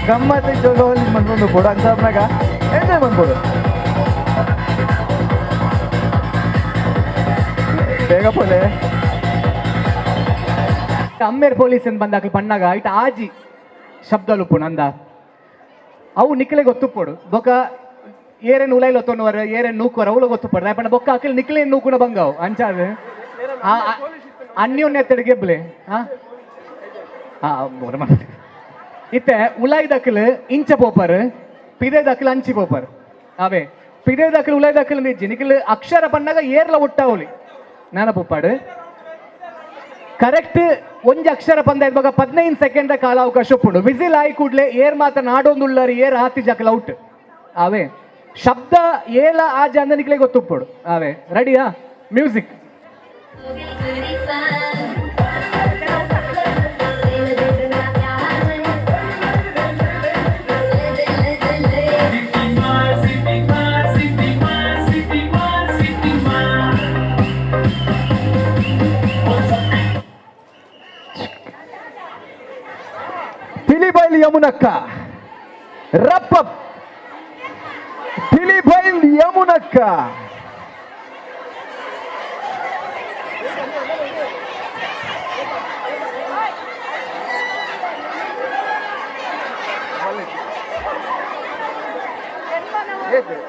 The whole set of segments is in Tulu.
ಗಮ್ಮತ್ ಜೋಗವಲ್ಲಿ ಮನ್ಕೊಂಡು ಕೊಡು ಅಂಚಾಪ್ನಾಗ ಎಂಜಾಯ್ ಮಾಡ್ಕೊಡು. ಬೇಗ ಪೋಲೆ. ಅಮ್ಮೇರ್ ಪೊಲೀಸ್ ಬಂದಾಕಲು ಪಣ್ಣಾಗ ಐಟ ಆಜಿ ಶಬ್ದಲುಪ್ಪು ನಂದ ಅವು ನಿಕ್ಲೆ ಗೊತ್ತುಪ್ಪೋಡು ಬೊಕ ಏರೇನು ಉಲೈಲ್ ಒತ್ತೊನ್ನುವರ ಏರೇನು ನೂಕುವರ ಅವಳು ಗೊತ್ತುಪ್ಪಡು ಪಂಡ ಬೊಕ್ಕ ಅಕಿಲ್ ನಿಕ್ಲೆ ನೂಕುನ ಬಂಗಾವು ಅಂಚಾದ ಅನ್ಯೋನ್ಯತೆಡ್ ಗೆಬ್ಲೆ. ಹಾ ಹಾ ಇತ್ತೆ ಉಲಾಯ್ ದಕ್ಕಲು ಇಂಚ ಪೋಪರ್, ಪಿದೆ ದಕ್ಕಲು ಅಂಚಿ ಪೋಪರ್. ಅವೇ ಪಿದೆ ದಕ್ಕಲು ಉಲಾಯ್ ದಕ್ಕಲು ನಿಜ್ಜಿ ನಿಕ್ಲು ಅಕ್ಷರ ಪಣ್ಣಾಗ ಏರ್ಲ ಒಟ್ಟಾವಲಿ ನಾನ ಪೊಪ್ಪಾಡು. ಕರೆಕ್ಟ್ ಒಂಜಿ ಅಕ್ಷರ ಪಂದ ಇವಾಗ 15 ಸೆಕೆಂಡ್ ಕಾಲಾವಕಾಶ ಉಪ್ಪುಂಡು. ವಿಸಿಲ್ ಆಯಿ ಕೂಡ್ಲೆ ಏರ್ ಮಾತ್ರ ನಾಡೊಂದುಳ್ಳರು ಏರ್ ಹಾತಿ ಜಕಲ್ ಔಟ್. ಅವೇ ಶಬ್ದ ಏಲ ಆಜ ಅಂದ ನಿಕ್ಲೆ ಗೊತ್ತುಪ್ಪುಡು. ಅವೇ ರೆಡಿಯಾ? ಮ್ಯೂಸಿಕ್. ಪಿಲಿಬೈಲ್ ಯಮುನಕ್ಕ ರಪ್ಪ, ಪಿಲಿಬೈಲ್ ಯಮುನಕ್ಕ.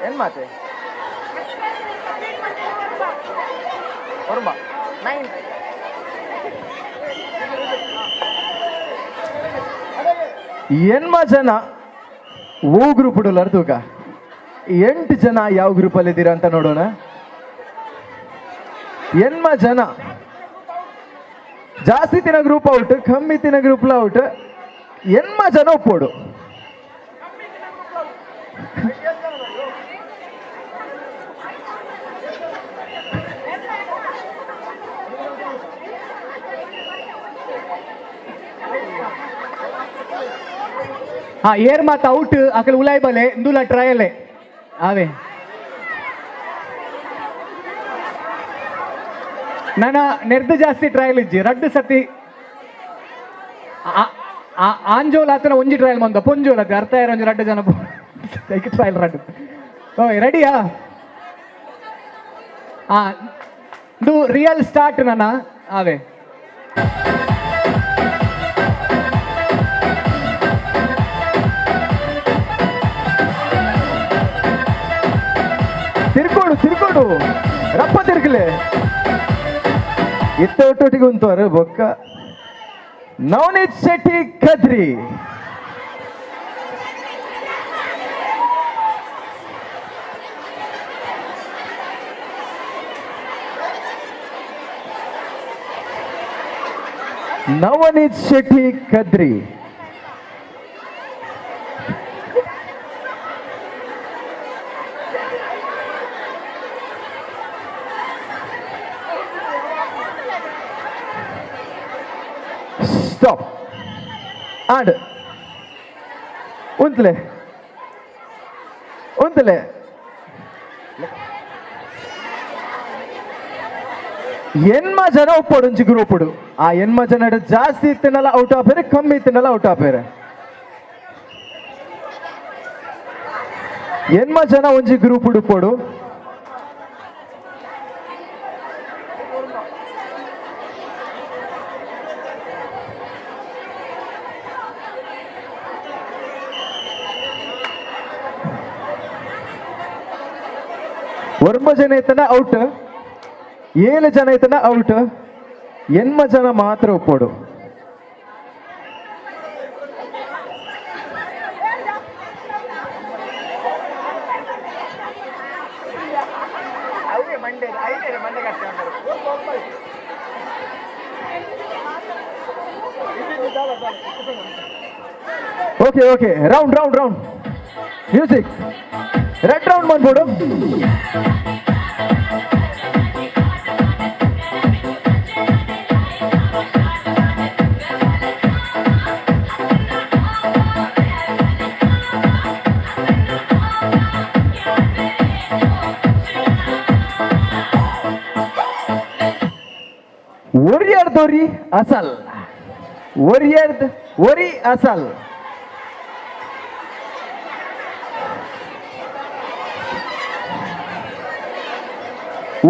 ಏನ್ ಮಾತೆ ಹೊರ್ಮ ನೈನ್. ಎನ್ಮ ಜನ ಓ ಗ್ರೂಪ್ ಹುಡುಲರ್ ತೂಕ, 8 ಜನ ಯಾವ ಗ್ರೂಪ್ ಅಲ್ಲಿ ಇದ್ದೀರಾ ಅಂತ ನೋಡೋಣ. ಎನ್ಮ ಜನ ಜಾಸ್ತಿ ತಿನ್ನ ಗ್ರೂಪ್ ಔಟ್, ಕಮ್ಮಿ ತಿನ್ನ ಗ್ರೂಪ್ ಔಟ್. ಎನ್ಮ ಜನ ಒಪ್ಪೋಡು. ಹಾ ಏರ್ ಮಾತ ಔಟ್ ಅಕಲ್ ಉಲಾಯ್ ಬಲೆ ಇಂದುಲ ಟ್ರಯಲೆ. ಆವೆ ನನ್ನ ನೆರ್ದು ಜಾಸ್ತಿ ಟ್ರಯಲ್ ಇಜ್ಜಿ ರಡ್ಡು ಸತಿ ಆಂಜೋಲ್ ಆತನ ಒಂಜಿ ಟ್ರಯಲ್ ಮಂದ ಪೊಂಜೋಲ್ ಅತ್ತ ಅರ್ಥ ಒಂಜಿ ರಡ್ಡು ಜನ ಟ್ರಯಲ್ ರಡ್ಡು. ಓಯ್ ರೆಡಿಯಾ? ಹಾ ಇದು ರಿಯಲ್ ಸ್ಟಾರ್ಟ್ ನನ್ನ. ಆವೆ ತಿರ್ಕೋಡು ತಿರ್ಕೋಡು ರಪ್ಪ ತಿರ್ಕಲೆ ಇತ್ತ ಒಟ್ಟೊಟ್ಟಿಗೆ ಉಂತವರು ಬೊಕ್ಕ. ನವನೀತ್ ಶೆಟ್ಟಿ ಕದ್ರಿ, ನವನೀತ್ ಶೆಟ್ಟಿ ಕದ್ರಿ. ಸ್ಟಾಪ್ ಆಡ್ ಉಂತ್ಲೆ ಉಂತ್ಲೆ. ಎನ್ಮ ಜನ ಒಪ್ಪೋಡು ಒಂಜಿ ಗ್ರೂಪುಡು. ಆ ಎನ್ಮ ಜನ ಜಾಸ್ತಿ ಇತ್ತಿನಲ್ಲ ಔಟ್ ಆಪೇರೆ, ಕಮ್ಮಿ ಇತ್ತಿನಲ್ಲ ಔಟ್ ಆಪೇರೆ. ಎನ್ಮ ಜನ ಒಂಜಿ ಗ್ರೂಪ್ ಉಪ್ಪೋಡು. ಒಂಬ ಜನ ಇತ್ತನ ಔಟ್, 7 ಜನ ಇತ್ತನ ಔಟ್, ಎನ್ಮ ಜನ ಮಾತ್ರ ಒಪ್ಪೋಡು. Okay okay, round round round music red round ಬಂದ್ಬಿಡು. ಒರಿಯರ್ದೊರಿ ಅಸಲ್, ಒರಿಯರ್ದ್ ಒರಿ ಅಸಲ್.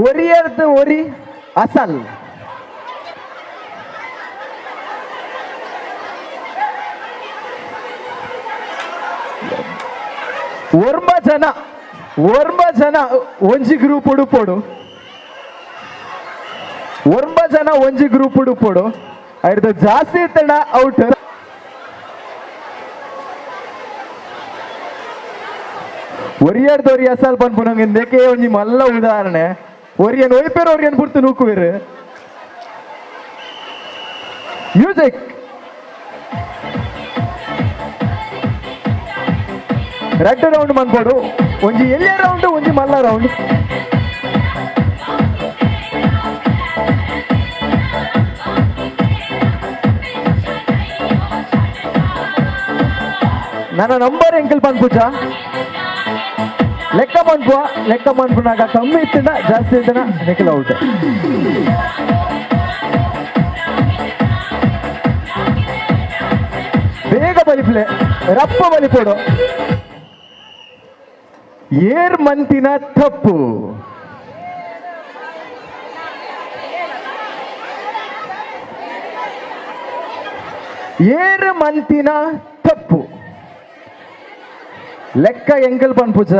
ಒರಿಯರ್ದು ಒರಿ ಅಸಲ್. ಒರ್ಮ ಜನ, ಒರ್ಮ ಜನ ಒಂಜಿ ಗ್ರೂಪ್ ಉಡುಪೋಡು, ಒರ್ಮ ಜನ ಒಂಜಿ ಗ್ರೂಪ್ ಉಡುಪೋಡು, ಐರ್ದ ಜಾಸ್ತಿ ಇತ್ತಣ ಔಟ್. ಒರಿಯರ್ದು ಒರಿ ಅಸಲ್ ಪನ್ಪುನಂಗೆ ಇಂದಕ್ಕೆ ಒಂಜಿ ಮಲ್ಲ ಉದಾಹರಣೆ. ಒರಿಯನ್ ಒಯ್ಪೇರು ಒರಿಯನ್ ಪುರ್ತು ನೂಕುವೆರು. ಮ್ಯೂಸಿಕ್ ರಡ್ಡು ರೌಂಡ್ ಮನ್ಪೋಡು, ಒಂಜಿ ಎಲ್ಯ ರೌಂಡ್, ಒಂಜಿ ಮಲ್ಲ ರೌಂಡ್. ನನ್ನ ನಂಬರ್ ಎಂಕಲ್ ಪನ್ಪುಜ ಲೆಕ್ಕ ಮನ್ಪುವ, ಲೆಕ್ಕ ಮನ್ಪುನಾಗ ಕಮ್ಮಿ ಇತ್ತಿನ ಜಾಸ್ತಿ ಇತ್ತಿನ ನಿಖಲ್ ಔಟ್. ಬೇಗ ಬಲಿಪ್ಲೆ ರಪ್ಪ ಬಲಿಪೋಡು. ಏರ್ ಮಂತಿನ ತಪ್ಪು. ಏರ್ ಮಂತಿನ ತಪ್ಪು. ಲೆಕ್ಕ ಎಂಕಲ್ ಪನ್ಪುಜ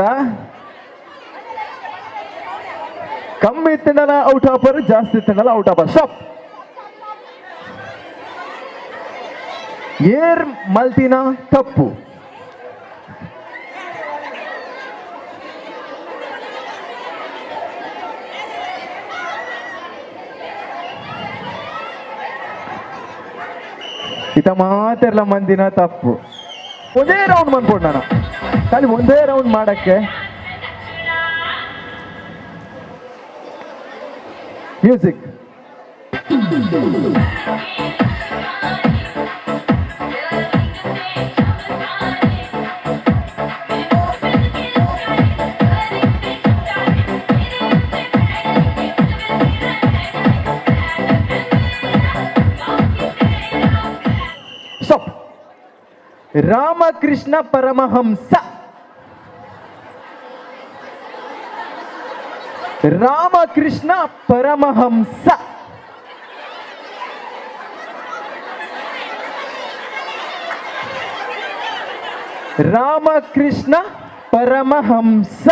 ಕಮ್ಮಿ ಇತ್ತಿನಲ್ಲ ಔಟ್ ಆಪರ್, ಜಾಸ್ತಿ ಇತ್ತಿನಲ್ಲ ಔಟ್ ಆಪರ್. ಸ್ಟಾಪ್. ಏರ್ ಮಲ್ತಿನ ತಪ್ಪು. ಇತ ಮಾತೆಲ್ಲ ಮಂದಿನ ತಪ್ಪು. ಒಂದೇ ರೌಂಡ್ ಬಂದ್ಕೊಡ್ ನಾನು, ಖಾಲಿ ಒಂದೇ ರೌಂಡ್ ಮಾಡಕ್ಕೆ. ಮ್ಯೂಸಿಕ್. ಸ್ಟಾಪ್. ರಾಮಕೃಷ್ಣ ಪರಮಹಂಸ. ರಾಮಕೃಷ್ಣ ಪರಮಹಂಸ. ರಾಮಕೃಷ್ಣ ಪರಮಹಂಸ.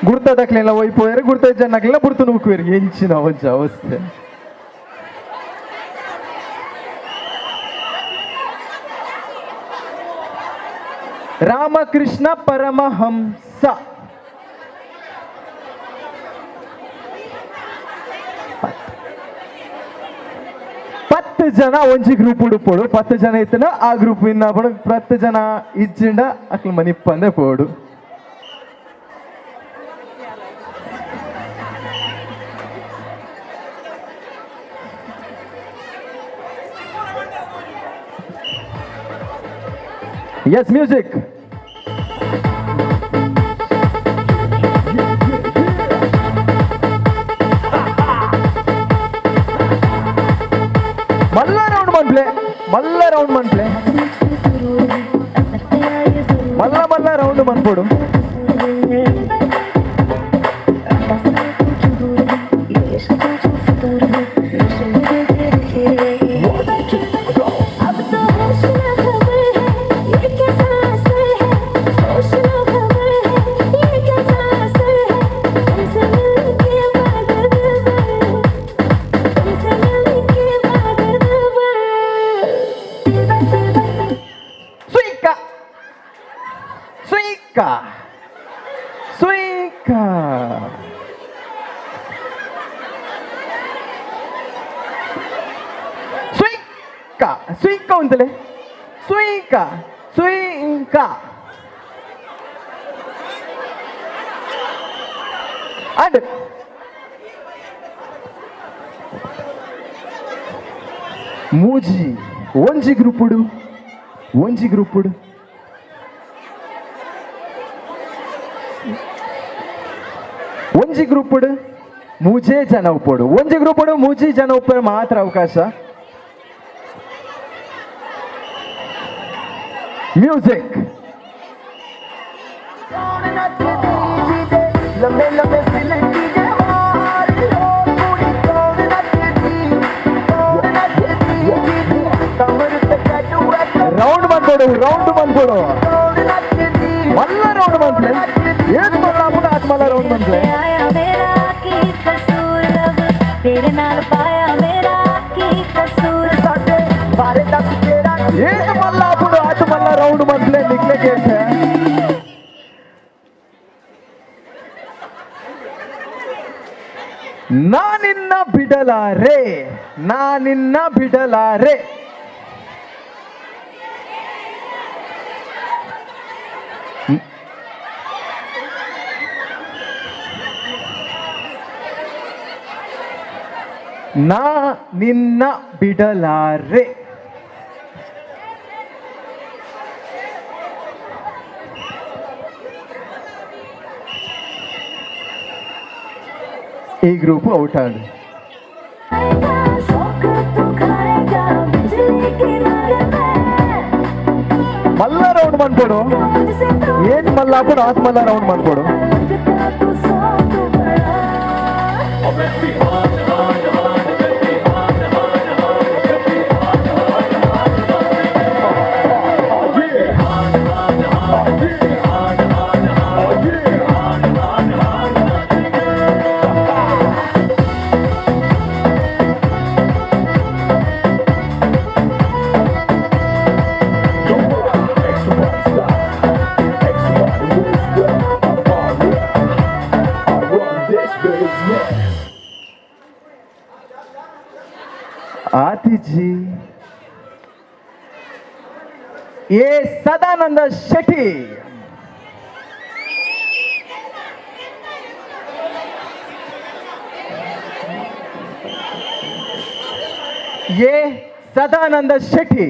ಗುರ್ತದಕ್ಲೆಲ್ಲ ಒಯ್ಪೋಯರು, ಗುರ್ತ ಜನಕ್ಲೆಲ್ಲ ಬುರ್ತು ನೂಕುವೇರು. ಎಂಚಿನ ಒಂಜಿ ಅವಸ್ಥೆ. ರಾಮಕೃಷ್ಣ ಪರಮಹಂಸ. ಪತ್ತು ಜನ ಒಂಜಿ ಗ್ರೂಪ್ ಉಡುಪೋಡು, 10 ಜನ ಇತ್ತನ ಆ ಗ್ರೂಪ್ ಇನ್ನ 10 ಜನ ಇಜ್ಜಿಂಡ ಅಕ್ಲು ಮನಿಪ್ಪಂದೆ ಪೋಡು. Yes, music. ಮಲ್ಲ ರೌಂಡ್ ಮನ್ಪ್ಲೆ, ಮಲ್ಲ ರೌಂಡ್ ಮನ್ಪ್ಲೆ, ಮಲ್ಲ ಮಲ್ಲ ರೌಂಡ್ ಮನ್ಪೋಡು. ಸುಯಿಕ ಸುಯಿಕ ಸುಯಿಕ ಉಂತಲೆ ಸುಯಿಕ ಸುಯಿಕ ಅಂಡ್ ಮೂಜಿ ಒಂಜಿ ಗ್ರೂಪುಡು, ಒಂಜಿ ಗ್ರೂಪುಡು, ಒಂಜಿ ಗ್ರೂಪುಡು ಮೂಜೇ ಜನ ಉಪ್ಪೋಡು, ಒಂಜಿ ಗ್ರೂಪುಡು ಮೂಜಿ ಜನ ಉಪ್ಪು ಮಾತ್ರ ಅವಕಾಶ. Music. Round ಮನ್ಪೋಡು, round ಮನ್ಪೋಡು, ಮಲ್ಲ round ಮನ್ಪ್ಲೆ. ಏನ್ ಮಲ್ಲ ಆತ್ ಮಲ್ಲ ರೌಂಡ್ ಮನ್ಪ್ಲೆ. ಏನ್ ಮಲ್ಲ ಆಪುಡು ಆತ್ ಮಲ್ಲ ರೌಂಡ್ ಮನ್ಪ್ಲೆ ನಿಕ್ಲೆ ಕೇಸ. ನಾನಿನ್ನ ಬಿಡಲಾರೆ, ನಾನಿನ್ನ ಬಿಡಲಾರೆ. ನಾ ನಿನ್ನ ಬಿಡಲಾರೆ. ಈ ಗ್ರೂಪ್ ಔಟ್ ಆಡ್. ಮಲ್ಲ ರೌಂಡ್ ಮನ್ಪೋಡು, ಏನ್ ಮಲ್ಲ ಹಾಕೋಡು ಆತ್ ಮಲ್ಲ ರೌಂಡ್ ಮನ್ಪೋಡು. ಆತಿಜಿ A Sadananda Shetty. A Sadananda Shetty.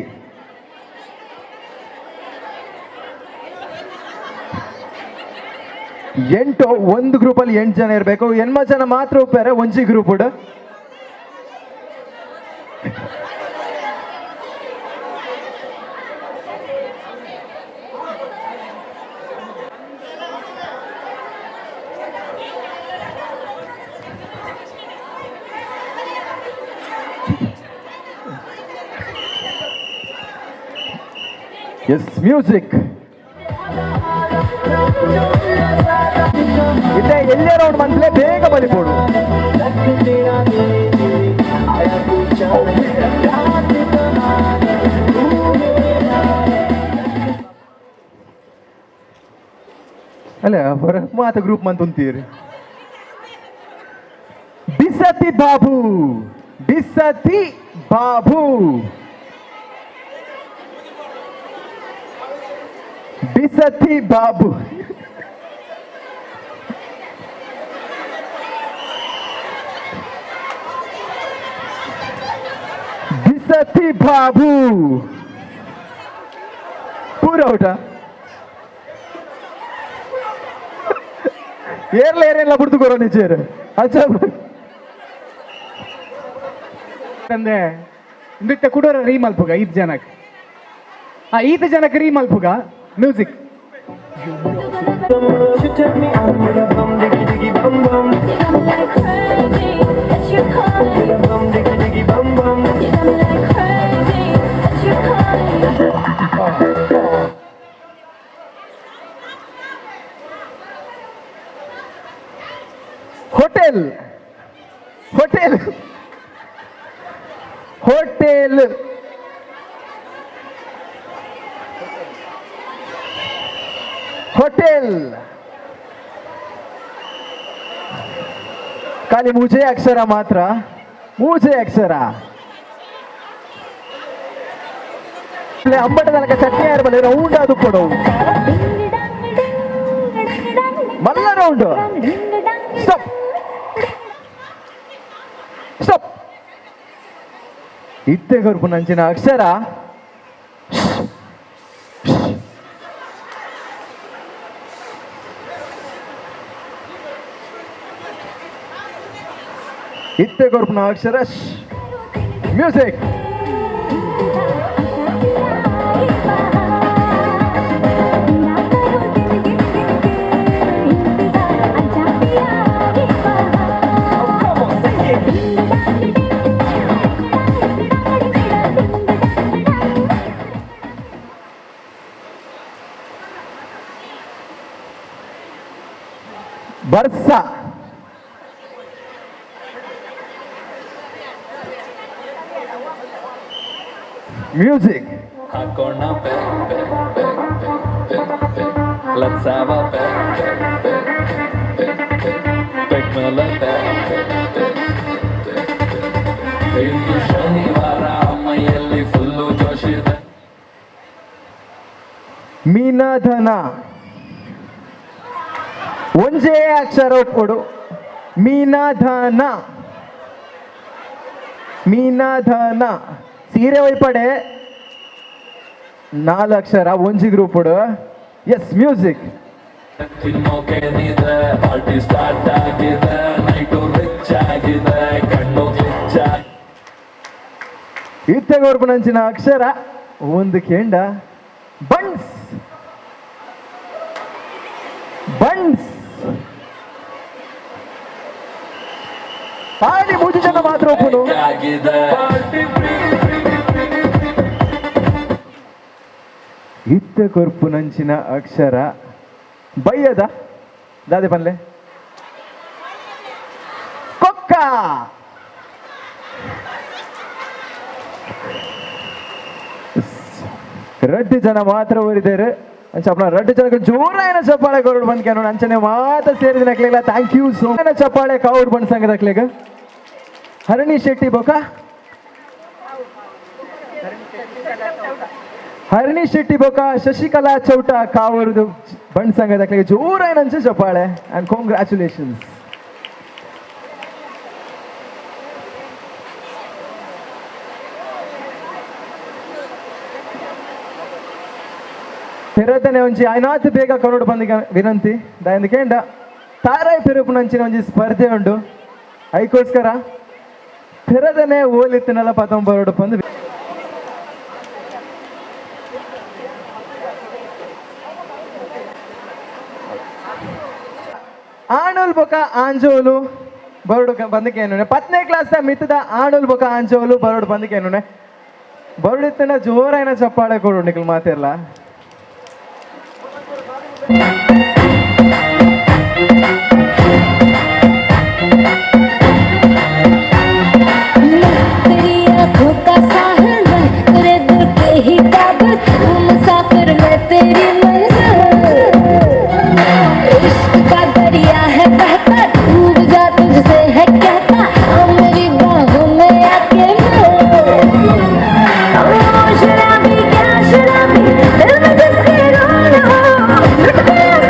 8 ಒಂದು ಗ್ರೂಪಲ್ಲಿ 8 ಜನ ಇರಬೇಕು, 8 ಜನ ಮಾತ್ರ ಒಪ್ಪಾರೆ ಒಂಜಿ ಗ್ರೂಪ್. S music. ಇದೆ ಎಲ್ಲೇ ರೌಂಡ್ ಬಂದ್ರೆ ಬೇಗ ಬಲಿಬೋಡು. ಅಲ್ಲ ಮಾತ ಗ್ರೂಪ್ ಮಂತ್ ಅಂತೀರಿ. ಬಿಸತಿ ಬಾಬು, ಬಿಸತಿ ಬಾಬು, ಬಿಸತಿ ಬಾಬು. ಬಿಸತಿ ಬಾಬು ಪೂರ ಔಟ. ಏರ್ಲ ಏರೆಲ್ಲ ಬಿಡ್ತುಕೋರ ನಿಜೇರು. ಅಚ್ಚ ತಂದೆ ಇಂದಿತ್ತ ಕುಡೋರ ರೀ ಮಲ್ಪುಗ ಐದು ಜನಕ್ಕೆ, ಆ ಈತ ಜನಕ್ಕೆ ರೀ ಮಲ್ಪುಗ. Music. Hotel, hotel, hotel. Hotel. ಖಾಲಿ ಮೂಜೆ ಅಕ್ಷರ ಮಾತ್ರ, ಮೂಜೆ ಅಕ್ಷರ. ಅಂಬಟ ತನಕ ಚಟ್ನಿ ಯಾರು ಬಲ್ಲ ರೌಂಡ್ ಅದು ಕೊಡು ಮಲ್ಲ round. Stop stop. ಇತ್ತೆ ಗರ್ಪು ನಂಚಿನ ಅಕ್ಷರ ಇತ್ತೆ ಕೊರ್ಪುನ ಅಕ್ಷರ. ಮ್ಯೂಸಿಕ್. ಬರ್ಸ. ಮ್ಯೂಸಿಕ್. ಹಾಕೋಣ peg peg peg peg peg peg. Let's have a peg peg peg peg peg peg ಮೇಲೆ peg peg peg peg peg. ಇಂದು ಶನಿವಾರ, ಮೈಯಲ್ಲಿ ಫುಲ್ಲು ಜೋಶ್ ಇದೆ. ಮೀನಧನ. ಒಂಜೇ ಅಕ್ಷರ ಒಪ್ಪೊಡು. ಮೀನಧನ, ಮೀನಧನ. ಸೀರೆ ಒಯ್ಪಡೆ. ನಾಲ್ಕು ಅಕ್ಷರ, ಒಂಜಿ ಗ್ರೂಪ್. Yes, music. ತಿನ್ನೋಕೇನಿದೆ? ಪಾರ್ಟಿ ಸ್ಟಾರ್ಟ್ ಆಗಿದೆ, ನೈಟು ರಿಚ್ ಆಗಿದೆ, ಕಣ್ಣು ಗ್ಲಿಚ್ ಆಗಿದೆ. ಇತ್ತೆಗೋರ್ಪುನಂಚಿನ ಅಕ್ಷರ ಒಂದು ಕೇಂಡ. Buns, buns. ಪಾಡಿ ಮೂಜಿ ಜನ ಮಾತ್ರ ಒಪ್ಪುನು. ಆಗಿದೆ ಪಾರ್ಟಿ. ಇತ್ತ ಕೊರ್ಪುನಂಚಿನ ಅಕ್ಷರ ಬಯ್ಯದ ದಾದೆ ಪನ್ಲೆ. ಕೊಕ್ಕ. ರಡ್ಡು ಜನ ಮಾತ್ರ ಓರಿದ್ದಾರೆ. ಅಂಚ ರಡ್ಡು ಜನಕ್ಕೆ ಜೋರಾಯನ ಚಪ್ಪಾಳೆ ಕೊರಡು ಬಂದ್ ಕೇನೋ. ಅಂಚನೆ ಮಾತ ಸೇರಿದ ನಕ್ಲೆಗ್ಲ thank you so ಚಪ್ಪಾಳೆ. ಕಾವೂರು ಬಂದ್ ಸಂಘದ ಅಕ್ಲೆಗ್. ಹರಣಿ ಶೆಟ್ಟಿ ಬೊಕ, ಹರಣಿ ಶೆಟ್ಟಿ ಬೊಕ ಶಶಿಕಲಾ ಚೌಟ, ಕಾವೂರುದು ಬಂಡ್ ಸಂಘದ ಅಕ್ಲೆಗ್ ಜೋರಾಯನ ಅಂಚೆ ಚಪ್ಪಾಳೆ ಅಂಡ್ ಕಾಂಗ್ರ್ಯಾಚುಲೇಷನ್ಸ್. ಪೆರತನೆ ಒಂಜಿ ಐನಾತ್ ಬೇಗ ಕರೋಡ್ ಬಂದಿಗ ವಿನಂತಿ. ದಾಯಂದ ಕೇಂಡ, ತಾರಾಯ್ ಪೆರುಪುನಂಚಿನ ಒಂಜಿ ಸ್ಪರ್ಧೆ ಉಂಡು. ಐಕೋಸ್ಕರ ಪೆರದನೆ ಓಲಿತ್ತಿನಲ್ಲ ಪತೊಂಬರೋಡು ಬಂದು. ಆಣುಲ್ ಬೊಕ ಆಂಜೋಲು ಬರೋಡು ಬಂದಕೇನು. 10ನೇ ಕ್ಲಾಸ್ ಮಿತ್ತದ ಆಣುಲ್ ಬೊಕ ಆಂಜೋಲು ಬರೋಡು ಬಂದಕೇನು. ಬರೋಡಿತ್ತನ ಜೋರಾಯನ ಚಪ್ಪಾಳೆ ಕೊಡು ನಿಖಲ್ ಮಾತಿರ್ಲ. मैं तेरी आंखों का साहिल, मैं तेरे दिल पे ही काबिल, तू मुसाफिर, मैं तेरी मंजिल। इश्क का दरिया है बहता, डूब जा तुझसे है कहता, आ मेरी बाहों में आके मिल। ओ शराबी, क्या शराबी, दिल में जिसके रोल हो, लुट गया।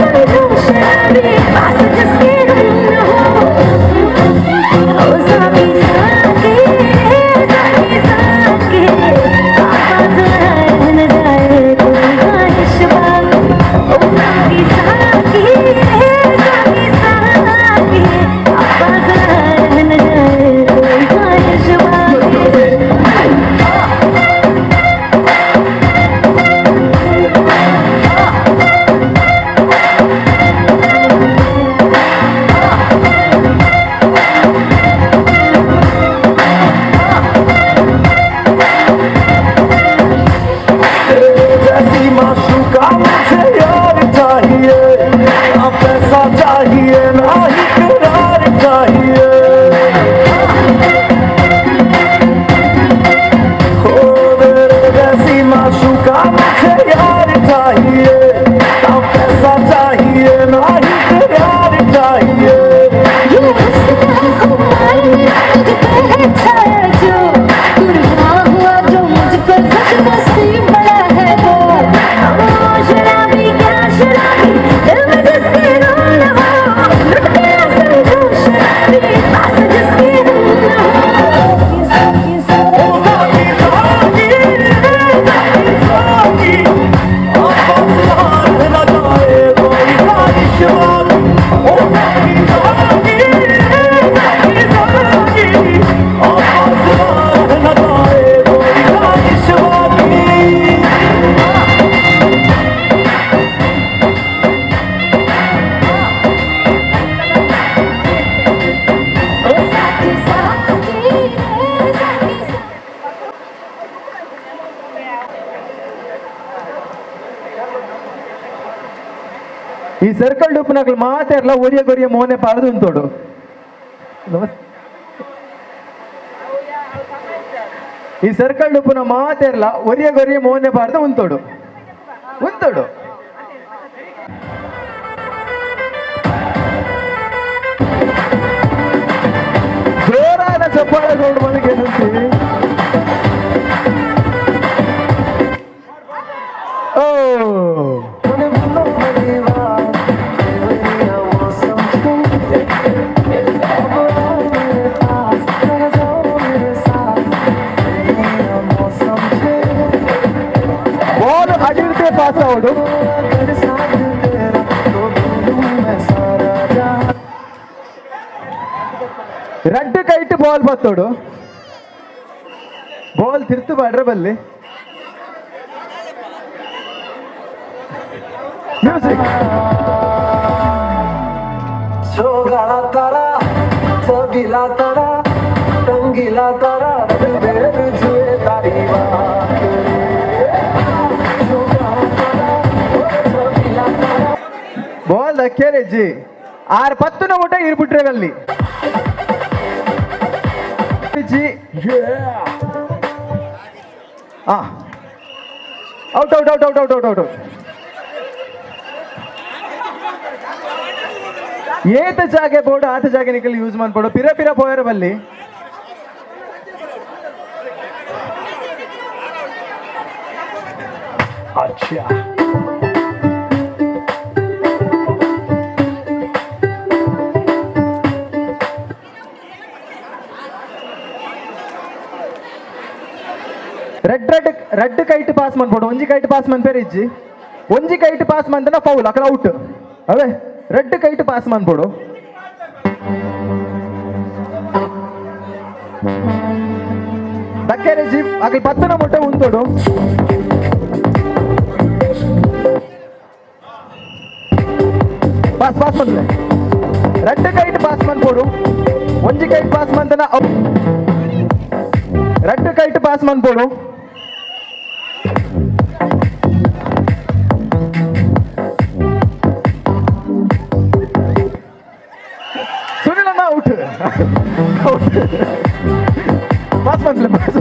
ಈ ಸರ್ಕಲ್ ಡುಪ್ಪುನಕುಲು ಮಾತೆರ್ಲ ಒರಿಯ ಗೊರಿಯ ಮೋನೆ ಪಾಡ್ದು ಉಂತೋಡು. ಈ ಸರ್ಕಲ್ ಡುಪ್ಪುನ ಮಾತೆರ್ಲ ಒರಿಯ ಗೊರಿಯ ಮೋನೆ ಪಾಡ್ದು ಉಂತೋಡು ಉಂತೋಡು. ಜೋರಾದ ಚಪ್ಪಾಳೆ ಗೌಡ್ ಮನೆಗೆ. ಓ ಬಾಲ್ ಅಡಿರ್ತೆ ಪಾಸ್ ಅವಡು. ರಡ್ಡು ಕೈಟ್ ಬಾಲ್ ಬತ್ತೋಡು. ಬಾಲ್ ತಿರ್ತು ಬಾಡ್ರೆ ಬಲ್ಲಿ. ಮ್ಯೂಸಿಕ್ ಬಾಲ್ ದಕ್ಕೇರೆ ಜಿ ಆರು ಪತ್ತುನ ಊಟ ಇರ್ಬಿಟ್ರೆ ಅಲ್ಲಿ G. Out out out out out out out out. ಏತ ಜಾಗೆ ಬೋರ್ಡು ಆತ ಜಾಗೆ ನಿಕಲ್ ಯೂಸ್ ಮಾಡ್ಬೋಡು. ಪಿರ ಪಿರ ಪೋಯರ ಬಲ್ಲಿ. ಅಚ್ಚಾ. Red red red kite pass ಮನ್ಪೋಡು. ಒಂಜಿ ಕೈಟ್ ಪಾಸ್ ಮನ್ಪೇರು ಇಜ್ಜಿ. ಒಂಜಿ ಕೈಟ್ ಪಾಸ್ ಮಂತನ ಫೌಲ್ ಅಕಲ ಔಟ್. ಅವೇ red kite pass ಮನ್ಪೋಡು. ದಕ್ಕೇರೆ G ಅಕಲ್ ಪತ್ತನ ಮುಟ್ಟ ಉಂತೋಡು. ಪಾಸ್ ಪಾಸ್ ಮನ್ಲೆ red kite pass ಮನ್ಪೋಡು. ಒಂಜಿ ಕೈಟ್ ಪಾಸ್ ಮಂತನ red kite pass ಮನ್ಪೋಡು. ಸುನಿಲ್ ಅಣ್ಣ out out. Pass ಮನ್ಲೆ pass.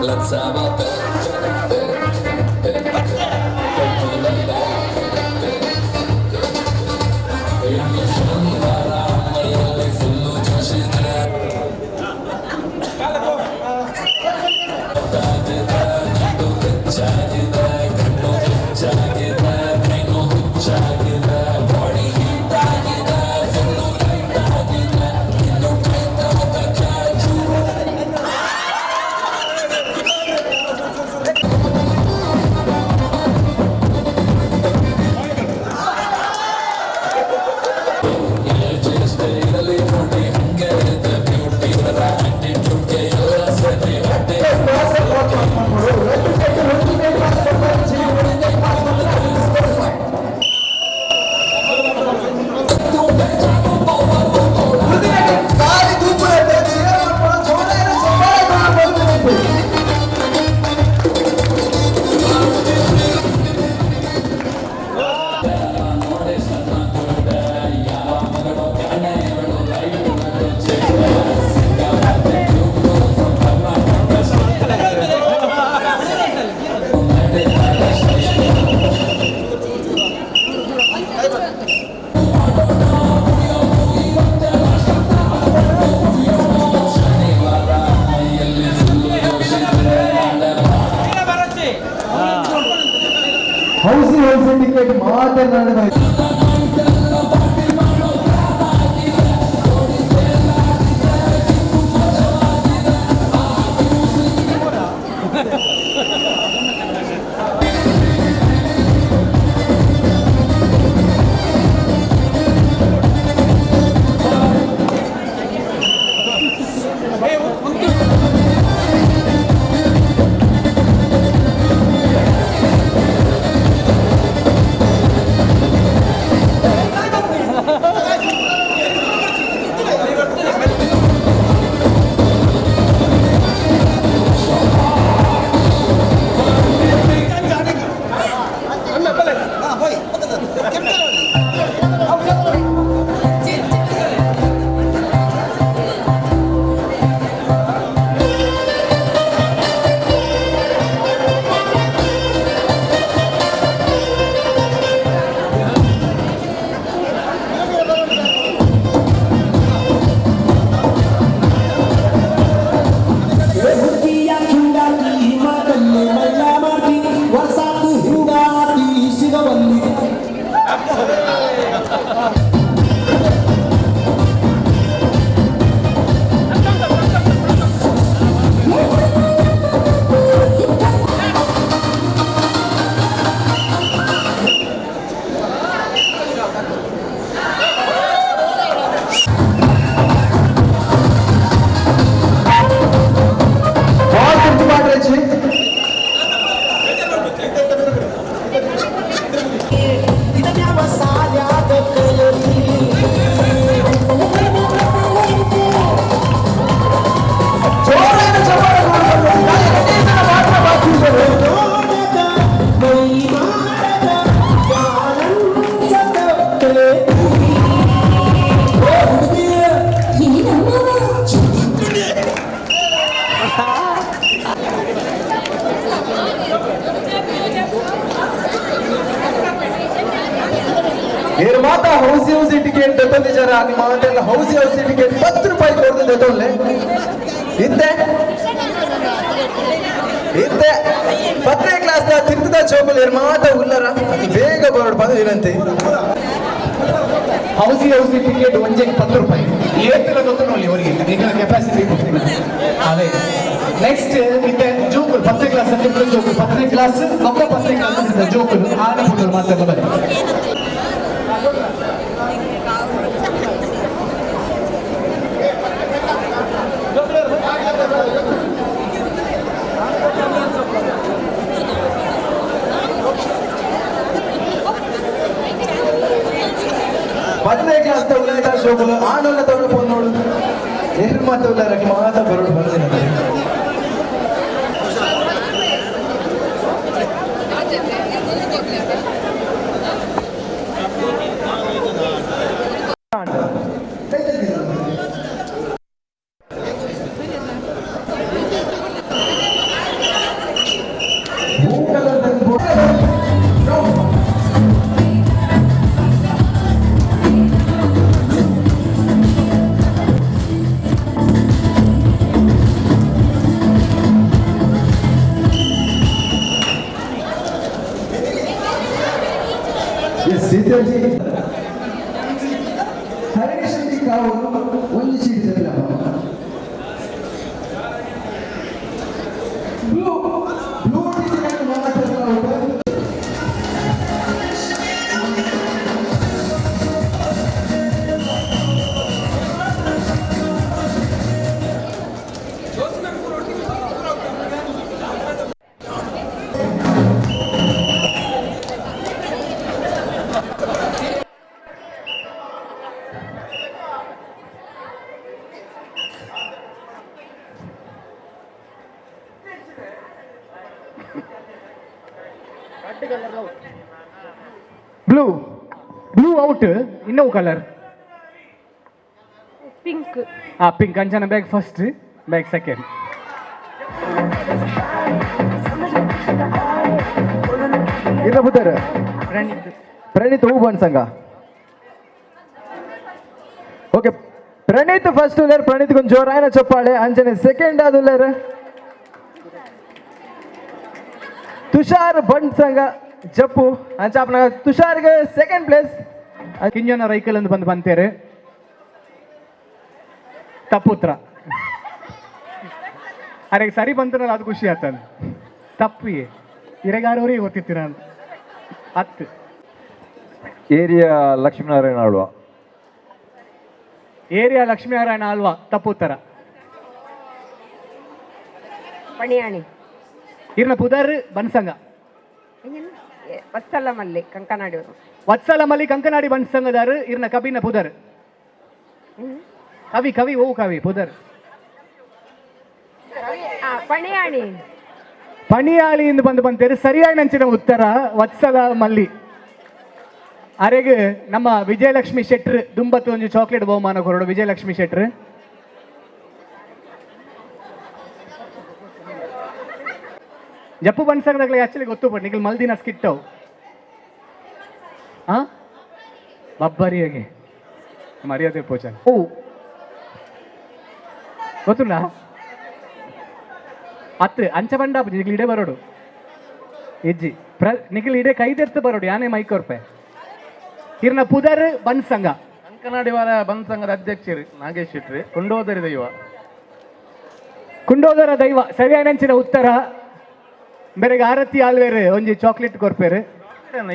Let's have a big, big, big, big, big, ಶನಿವಾರ ಮೈಯಲ್ಲಿ ಫುಲ್ಲು ಜೋಶಿದೆ. ಹೆಚ್ಚಾಗಿದೆ ಕಣ್ಣು, ಹೆಚ್ಚಾಗಿದೆ ಬ್ರೈನು, ಹೆಚ್ಚಾಗಿದೆ ಬಾಡಿ, ಹೀಟ್ ಆಗಿದೆ, ಫುಲ್ಲು ಟೈಟ್ ಆಗಿದೆ, ಇನ್ನು ಟೈಟ್ ಆಗಕ್ಕೆ. ಇರಲಿ ನೋಡಿ ಹಂಗೆ ಇದೆ ಬ್ಯೂಟಿ, ಆಟಿಟ್ಯೂಡ್ಗೆ ಎಲ್ಲ ಸರಿ ಹೊಟ್ಟೆ. ಮೈಯಲ್ಲಿ ಫುಲ್ಲು ಜೋಶಿದೆ ನಾಳೆ. ಹೌಸಿ ಹೌಸಿ ಟಿಕೆಟ್ ಮಾತನಾಡಿದ. ಬಾಲ್ ತಿರ್ತು ಮಾಡ್ರಿ. ಜೋರಾದ ಚಪ್ಪಾಳೆ ಕೊಡ್ಬೇಕು. ಗಣೇಶನ ಮಾತ್ರ ಬಾಕಿ ಇರೋದು. ಏರ್ ಮಾತಾ ಹೌಸಿ ಹೌಸಿ ಟಿಕೆಟ್ ದೆತ್ತೊಂದಿಜಾರ, ನಿಮ್ಮ ಮಾತೆಲ್ಲ ಹೌಸಿ ಹೌಸಿ ಟಿಕೆಟ್ 10 ರೂಪಾಯಿ ಕೊಡ್ದು ದೆತ್ತೊಂಡ್ಲೆ. ಇತ್ತೆ ಇತ್ತೆ 10ನೇ ಕ್ಲಾಸ್ ದ ತಿರ್ತದ ಚೌಕಲ್ ಏರ್ ಮಾತ ಉಲ್ಲರ, ಅತಿ ಬೇಗ ಬರೋಡು ಬಂದು ವಿನಂತಿ. ಹೌಸಿ ಹೌಸಿ ಟಿಕೆಟ್ ಒಂಜೆಗೆ 10 ರೂಪಾಯಿ. ಏತಿಲ್ಲ ಗೊತ್ತು ನೋಡಿ ಅವರಿಗೆ, ನಿಗಳ ಕೆಪಾಸಿಟಿ. ಅದೇ ನೆಕ್ಸ್ಟ್ ಇತ್ತೆ ಜೋಕುಲು, 10ನೇ ಕ್ಲಾಸ್ ಜೋಕುಲು, 10ನೇ ಕ್ಲಾಸ್ ಒಬ್ಬ 10ನೇ ಕ್ಲಾಸ್ ಜೋಕುಲು ಆನೆ ಪುಟ್ಟರು ಮಾತ್ರ ಬರೀ. 10ನೇ ಕ್ಲಾಸ್ ದ ಉಲ್ಲದ ಶೋಕುಲು ಆಣಲ್ಲ ತಗೊಂಡು ಪೋನ್ ನೋಡು. ಏರ್ ಮಾತ ಉಲ್ಲರ ಮಾತ ಬರೋಡು ಬಂದು ವಿನಂತಿ. ಎಸ್ ಹರೀಶ್ ಶೆಟ್ಟಿ ಕಾವೂರು ಒಂದು ಸೀಟ್ ಜಪಿಲಮ್ಮ. Blue blue blue blue out ಇನ್ನವು colour pink. ಆ ಪಿಂಕ್. ಅಂಜನ bag first, bag second. ಇಲ್ಲ ಪುತ್ತರ್ ಪ್ರಣೀತ್ ಹೂ ಬನ್ ಸಂಘ. ಓಕೆ, ಪ್ರಣೀತ್ ಫಸ್ಟ್ ಉಲ್ಲೇರ್. ಪ್ರಣೀತ್ ಕೊಂಚ ಜೋರಾಯನ ಚಪ್ಪಾಳೆ. ಅಂಜನೆ ಸೆಕೆಂಡ್ ಆದುಲ್ಲೇರ್ ತುಷಾರ್ ಬಂಡ್ ಸಂಘ ಜಪ್ಪು. ಅಂಚಾಪನ ತುಷಾರ್ಗೆ ಸೆಕೆಂಡ್ ಪ್ಲೇಸ್. ಕಿಂಜನ ರೈಕಲ್ ಅಂತ ಬಂದು ಬಂತೇರು. ತಪ್ಪುತ್ರ ಅರೆ ಸರಿ ಬಂತನಲ್ಲ, ಅದು ಖುಷಿ ಆತನ. ತಪ್ಪು ಇರೆಗಾರವರಿಗೆ ಗೊತ್ತಿತ್ತು ನಾನು ಹತ್ತು. ಏರಿಯಾ ಲಕ್ಷ್ಮೀನಾರಾಯಣ ಆಳ್ವ. ಏರಿಯಾ ಲಕ್ಷ್ಮೀನಾರಾಯಣ ಆಳ್ವ ತಪ್ಪುತ್ತರ. ಪಣಿಯಾಣಿ. ಇರ್ನ ಪುದರ್ ಬನ್ಸಂಗ. ವತ್ಸಲ ಮಲ್ಲಿ ಕಂಕನಾಡಿ ಅವರು. ವತ್ಸಲ ಮಲ್ಲಿ ಕಂಕನಾಡಿ ಬನ್ಸಂಗದಾರು. ಇರ್ನ ಕಬಿನ ಪುದರ್ ಕವಿ ಕವಿ ಓ ಕವಿ ಪುದರ್. ಪಣಿಯಾಣಿ. ಪಣಿಯಾಳಿ ಎಂದು ಬಂದು ಬಂತೇರು. ಸರಿಯಾಗಿ ನಂಚಿನ ಉತ್ತರ ವತ್ಸಲ ಮಲ್ಲಿ. ಅರೆಗ್ ನಮ್ಮ ವಿಜಯಲಕ್ಷ್ಮಿ ಶೆಟ್ರ್ ದುಂಬತ್ತು ಒಂಜಿ ಚಾಕ್ಲೇಟ್ ಬಹುಮಾನ ಕೊರಡು. ವಿಜಯಲಕ್ಷ್ಮಿ ಶೆಟ್ರ್ ಜಪ್ಪು ಬನ್ಸಂಗದಾಗಲೇ ಆಕ್ಚುಲಿ ಗೊತ್ತು ಬಟ್ ನಿಖಲ್ ಮಲ್ದಿನ ಸ್ಕಿಟ್ಟವು. ಆ ಬಬ್ಬರಿಯಾಗಿ ಮರ್ಯಾದೆ ಪೋಚನ್ ಓ ಗೊತ್ತುಂಡ ಅತ್ತು ಅಂಚ ಬಂಡ ನಿಖಲ್ ಇಡೆ ಬರೋಡು ಇಜ್ಜಿ ಪ್ರ ನಿಖಲ್ ಇಡೆ ಕೈದೆತ್ತು ಬರೋಡು ಯಾನೇ ಮೈಕ್ ಕೊರ್ಪೆ. ಇರ್ನ ಪುದರ್ ಬನ್ಸಂಗ. ಕಂಕನಾಡಿ ವಾರ ಬಂದ್ ಸಂಘದ ಅಧ್ಯಕ್ಷರು ನಾಗೇಶ್ ಶೆಟ್ರಿ. ಕೊಂಡೋದರಿ ದೈವ. ಕುಂಡೋದರ ದೈವ ಸರಿಯಾದ ಉತ್ತರ. ಬೇರೆಗೆ ಆರತಿ ಆಲ್ವೇರು ಒಂಜಿ ಚಾಕ್ಲೇಟ್ ಕೊರ್ಪೇರು.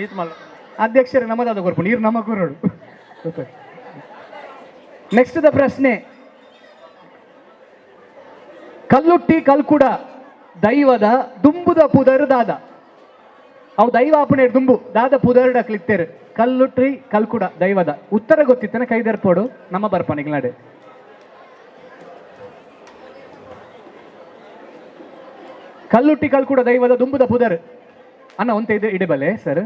ಈತ್ ಮಲ್ಲ ಅಧ್ಯಕ್ಷರು ನಮ್ಮದಾದ ಕೊರ್ಪು ನೀರು ನಮ್ಮ ಕೊರೋಡು. ನೆಕ್ಸ್ಟ್ the ಪ್ರಶ್ನೆ, ಕಲ್ಲುಟ್ಟಿ ಕಲ್ಕುಡ ದೈವದ ದುಂಬುದ ಪುದರ್ ದಾದ. ಅವು ದೈವ ಅಪಣೆ ದುಂಬು ದಾದ ಪುದರ್ಡ ಕ್ಲಿಕ್ತೇರು. ಕಲ್ಲುಟ್ಟಿ ಕಲ್ಕುಡ ದೈವದ ಉತ್ತರ ಗೊತ್ತಿತ್ತನ ಕೈದರ್ಪೋಡು ನಮ್ಮ ಬರ್ಪನಿಗೆ ನಡೆ. ಕಲ್ಲುಟ್ಟಿ ಕಲ್ಕುಡ ದೈವದ ದುಂಬುದ ಪುದರ್ ಅನ್ನ ಒಂತ ಇದೆ ಇಡಬಲೆ ಸರ್.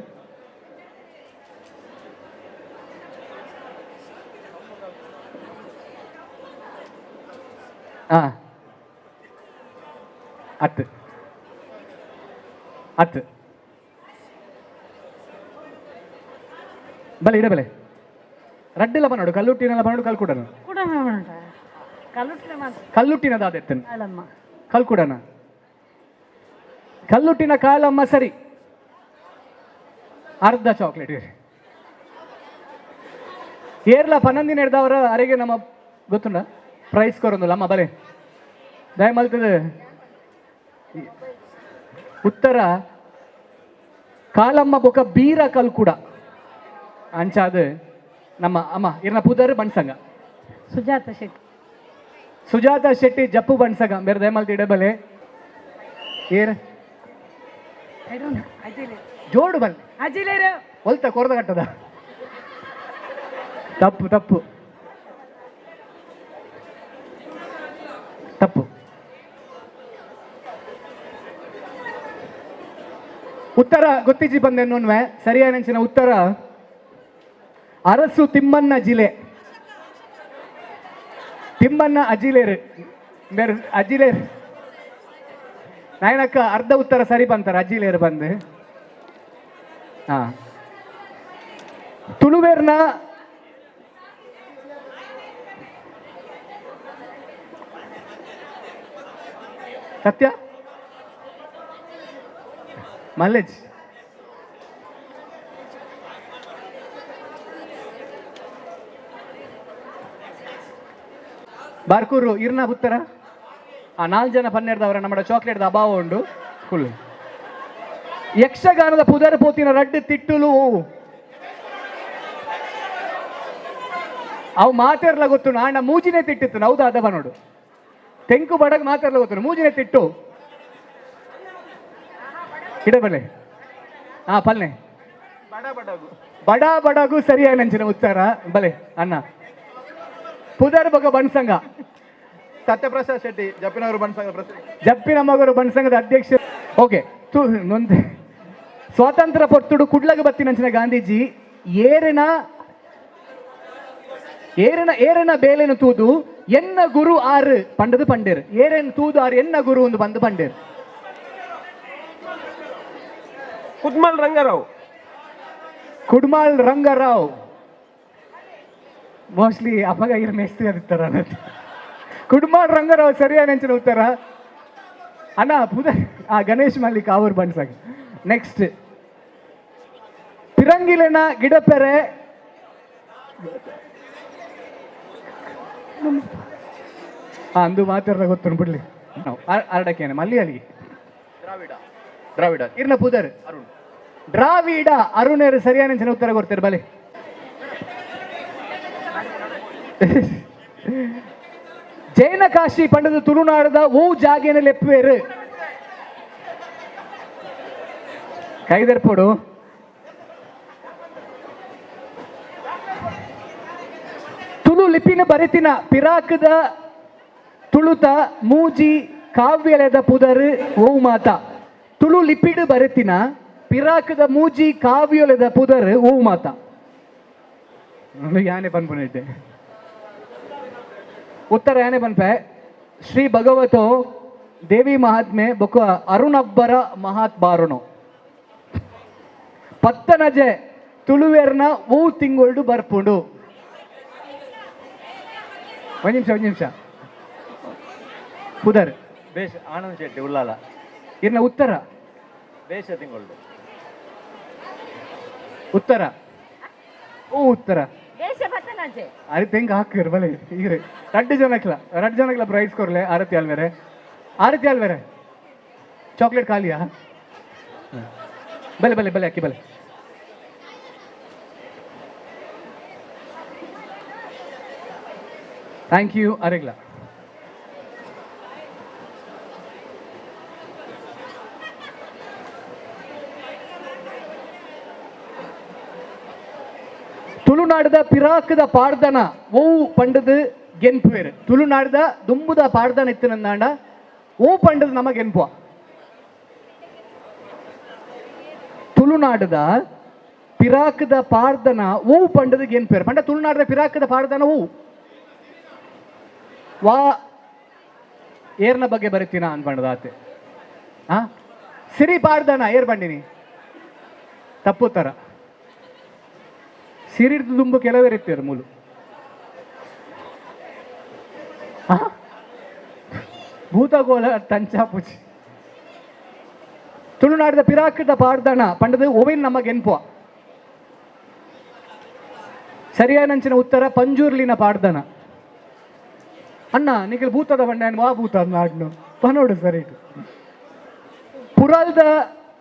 ಹಾ ಹತ್ತು ಹತ್ತು ಬಲೆ ಇಡಬಲೆ ರಡ್ಡೆಲ್ಲ ಬನ್ನೋಡು ಕಲ್ಲುಟ್ಟಿನೆಲ್ಲ ಬನ್ನೋಡು ಕಲ್ಕುಡನ ಕಲ್ಲುಟ್ಟಿನ ದಾದೆತ್ತನ್ ಕಲ್ಕುಡನ ಕಲ್ಲುಟ್ಟಿನ ಕಾಲಮ್ಮ ಸರಿ. ಅರ್ಧ ಚಾಕ್ಲೇಟ್ ಏರ್ಲ ಪನ್ನೊಂದಿನ ಹಿಡ್ದವರ ಅರೆಗೆ ನಮ್ಮ ಗೊತ್ತುಂಡ ಪ್ರೈಸ್ ಕೊರೊಂದುಲ್ಲ ಅಮ್ಮ ಬಲೆ ದಯಮಲ್ತದ. ಉತ್ತರ ಕಾಲಮ್ಮ ಬೊಕ ಬೀರ ಕಲ್ಕುಡ ಅಂಚಾದ ನಮ್ಮ ಅಮ್ಮ. ಇರ್ನ ಪುದರ್ ಬಣ್ಸಂಗ. ಸುಜಾತ ಶೆಟ್ಟಿ. ಸುಜಾತ ಶೆಟ್ಟಿ ಜಪ್ಪು ಬಣ್ಸಂಗ ಬೇರೆ ದಯಮಲ್ತಿ ಇಡಬಲೆ ಏರ್ ಜೋಡು ಬಲ್ಲೆ ಅಜಿಲೇರು ಒಲ್ತ ಕೊರದ ಕಟ್ಟದ. ತಪ್ಪು ತಪ್ಪು ತಪ್ಪು. ಉತ್ತರ ಗೊತ್ತಿಜ್ಜಿ ಬಂದೆ ಸರಿಯಾದ ನೆಂಚಿನ ಉತ್ತರ ಅರಸು ತಿಮ್ಮಣ್ಣ ಜಿಲೆ. ತಿಮ್ಮಣ್ಣ ಅಜಿಲೇರು ಬೇರೆ ಅಜಿಲೇರು ನಾಯನಕ್ಕ ಅರ್ಧ ಉತ್ತರ ಸರಿ ಬಂತಾರ ಅಜಿಲೇರು ಬಂದು. ಹಾ ತುಳುವೇರ್ನ ಸತ್ಯ ಮಲ್ಲೇಜ್ Barkur ಇರ್ನ ಪುತ್ತರ ಆ ನಾಲ್ ಜನ ಪನ್ನೆರ್ದವರ ನಮ್ಮ ಚಾಕ್ಲೇಟ್ ಅಭಾವ ಉಂಡು ಫುಲ್. ಯಕ್ಷಗಾನದ ಪುದರ್ ಪೋತಿನ ರಡ್ಡು ತಿಟ್ಟುಲು ಓವು? ಅವು ಮಾತೆರ್ಲ ಗೊತ್ತು ನಾಣ ಮೂಜಿನೇ ತಿಟ್ಟಿತ್ತು ಹೌದಾ? ಅದ ನೋಡು ತೆಂಕು ಬಡಗ್ ಮಾತೆರ್ಲ ಗೊತ್ತು ಮೂಜಿನೇ ತಿಟ್ಟು ಇಡಬಲೆ. ಹಾ ಪಲ್ನೆ ಬಡ ಬಡಗು ಸರಿಯಾಗಿ ನಂಚಿನ ಉತ್ತರ ಬಲೆ ಅಣ್ಣ. ಪುದರ್ ಬಗ ಬನ್ಸಂಗ ಸತ್ಯಪ್ರಸಾದ್ ಶೆಟ್ಟಿ ಜಪ್ಪಿನವರು ಬನ್ಸಂಗ ಜಪ್ಪಿನ ಮಗರು ಬನ್ಸಂಗದ ಅಧ್ಯಕ್ಷ. ಓಕೆ ನೊಂದು ಸ್ವಾತಂತ್ರ್ಯ ಪೊರ್ತುಡು ಕುಡ್ಲಗ ಬತ್ತಿನಂಚಿನ ಗಾಂಧೀಜಿ ಏರಿನ ಏರಿನ ಏರಿನ ಬೇಲೆನು ತೂದು ಎನ್ನ ಗುರು ಆರು ಪಂಡದು ಪಂಡೇರು. ಏರೇನು ತೂದು ಆರು ಎನ್ನ ಗುರು ಒಂದು ಬಂದು ಪಂಡೇರು. ಕುದ್ಮಲ್ ರಂಗರಾವ್. ಕುಡ್ಮಾಲ್ ರಂಗರಾವ್ ಮೋಸ್ಟ್ಲಿ ಅಪಗ ಇರ್ ಮೇಸ್ತ್ರಿ ಅದಿತ್ತಾರ. ಕುಡ್ಮಾಲ್ ರಂಗರಾವ್ ಸರಿಯಾದ ಅಂಚಿನ ಉತ್ತರ ಅಣ್ಣ. ಪುದ ಆ ಗಣೇಶ್ ಮಲ್ಲಿಕ್ ಅವರು ಬನ್ಸಾಗ. ನೆಕ್ಸ್ಟ್ ಪಿರಂಗಿಲೆನ ಗಿಡಪೆರೆ ಅಂದು ಮಾತಾಡ ಗೊತ್ತು ಬಿಡ್ಲಿ. ನಾವು ಅರಡಕ್ಕೇನೆ ಮಲ್ಲಿಯಲ್ಲಿ ದ್ರಾವಿಡ ದ್ರಾವಿಡ ಇರ್ನ ಪುದರ್ ಅರುಣ್. ದ್ರಾವಿಡ ಅರುಣರು ಸರಿಯಾದ ಜನ ಉತ್ತರ ಕೊಡ್ತಾರೆ ಬಲೆ. ಜೈನ ಕಾಶಿ ಪಂಡದ ತುಳುನಾಡದ ಓ ಜಾಗೇನ ಲೆಪ್ಪುವೇರು? ಕೈದರ್ಪೋಡು. ತುಳು ಲಿಪಿನ ಬರೆತಿನ ಪಿರಾಕದ ತುಳುತ ಮೂಜಿ ಕಾವ್ಯಲೆದ ಪುದರ್ ಓ ಮಾತ? ತುಳು ಲಿಪಿಡ್ ಬರೆತಿನ ಪಿರಾಕದ ಮೂಜಿ ಕಾವ್ಯಲೆದ ಪುದರ್ ಓ ಮಾತ? ಯಾನೆ ಪನ್ಪುನಿಟ್ಟೆ ಉತ್ತರ ಯಾನೆ ಪನ್ಪೆ. ಶ್ರೀ ಭಗವತೋ, ದೇವಿ ಮಹಾತ್ಮೆ ಬೊಕ್ಕ ಅರುಣಬ್ಬರ ಮಹಾತ್ಬಾರುಣೋ. ಪತ್ತನಜೆ ತುಳುವೆರ್ನ ಓ ತಿಂಗೊಳ್ಡು ಬರ್ಪುಂಡು? ಒಂದ್ ನಿಮಿಷ, ಒಂದ್ ನಿಮಿಷ. ಪುದರ್? ಬೇಷ್ ಆನಂದ್ ಶೆಟ್ಟಿ ಉಳ್ಳಾಲ. ಇರ್ನ ಉತ್ತರ? ಬೇಷ ತಿಂಗೊಳ್ಡು. ಉತ್ತರ ಓ ಉತ್ತರ? ಅರೆ ತೆಂಗ ಹಾಕಿರ್ ಬಲೆ. ಈಗ ರಡ್ಡು ಜನಕ್ಲ, ರಡ್ಡು ಜನಕ್ಲ ಪ್ರೈಸ್ ಕೊರ್ಲೆ. ಆರತಿ ಅಲ್ವೇರೆ, ಆರತಿ ಅಲ್ವೇರೆ, ಚಾಕ್ಲೇಟ್ ಖಾಲಿಯಾ? ಬಲೆ ಬಲೆ ಬಲೆ ಅಕ್ಕಿ ಬಲೆ. Thank you ಅರೆಗ್ಲ. ತುಳುನಾಡದ ಪಿರಾಕದ ಪಾಡ್ದನ ಓವು ಪಂಡದು ಗೆನ್ಪುವೇರು? ತುಳುನಾಡದ ದುಂಬುದ ಪಾಡ್ದನ ಇತ್ತಿನಂದಾಂಡ ಓ ಪಂಡದು ನಮ ಗೆನ್ಪುವ? ತುಳುನಾಡದ ಪಿರಾಕದ ಪಾಡ್ದನ ಓವು ಪಂಡದು ಗೆನ್ಪುವೇರು? ಪಂಡ ತುಳುನಾಡದ ಪಿರಾಕದ ಪಾಡ್ದನ ಓವು? ವಾ ಏರ್ನ ಬಗ್ಗೆ ಬರಿತೀನ ಅನ್ಪಂಡದ ಆತೆ. ಆ ಸಿರಿ ಪಾಡ್ದನ ಏರ್ ಬಂಡಿನಿ? ತಪ್ಪು ತರ. ಸಿರಿಡ್ದು ದುಂಬು ಕೆಲವೇರು ಇರ್ತೀರ ಮೂಲು. ಭೂತಗೋಲ ತಂಚಾಪುಚಿ. ತುಳುನಾಡದ ಪಿರಾಕದ ಪಾಡ್ದನ ಪಂಡದು ಓವಿನ್ ನಮ್ಮ ಗೆನ್ಪುವ? ಸರಿಯಾದ ಉತ್ತರ ಪಂಜುರ್ಲಿನ ಪಾಡ್ದನ. ಅಣ್ಣ ನಿಖಲ್ ಭೂತದ ಬಂಡ ವಾ ಭೂತ ನಾಡ್ನು ಪನೋಡು ಸರಿ. ಪುರಲ್ದ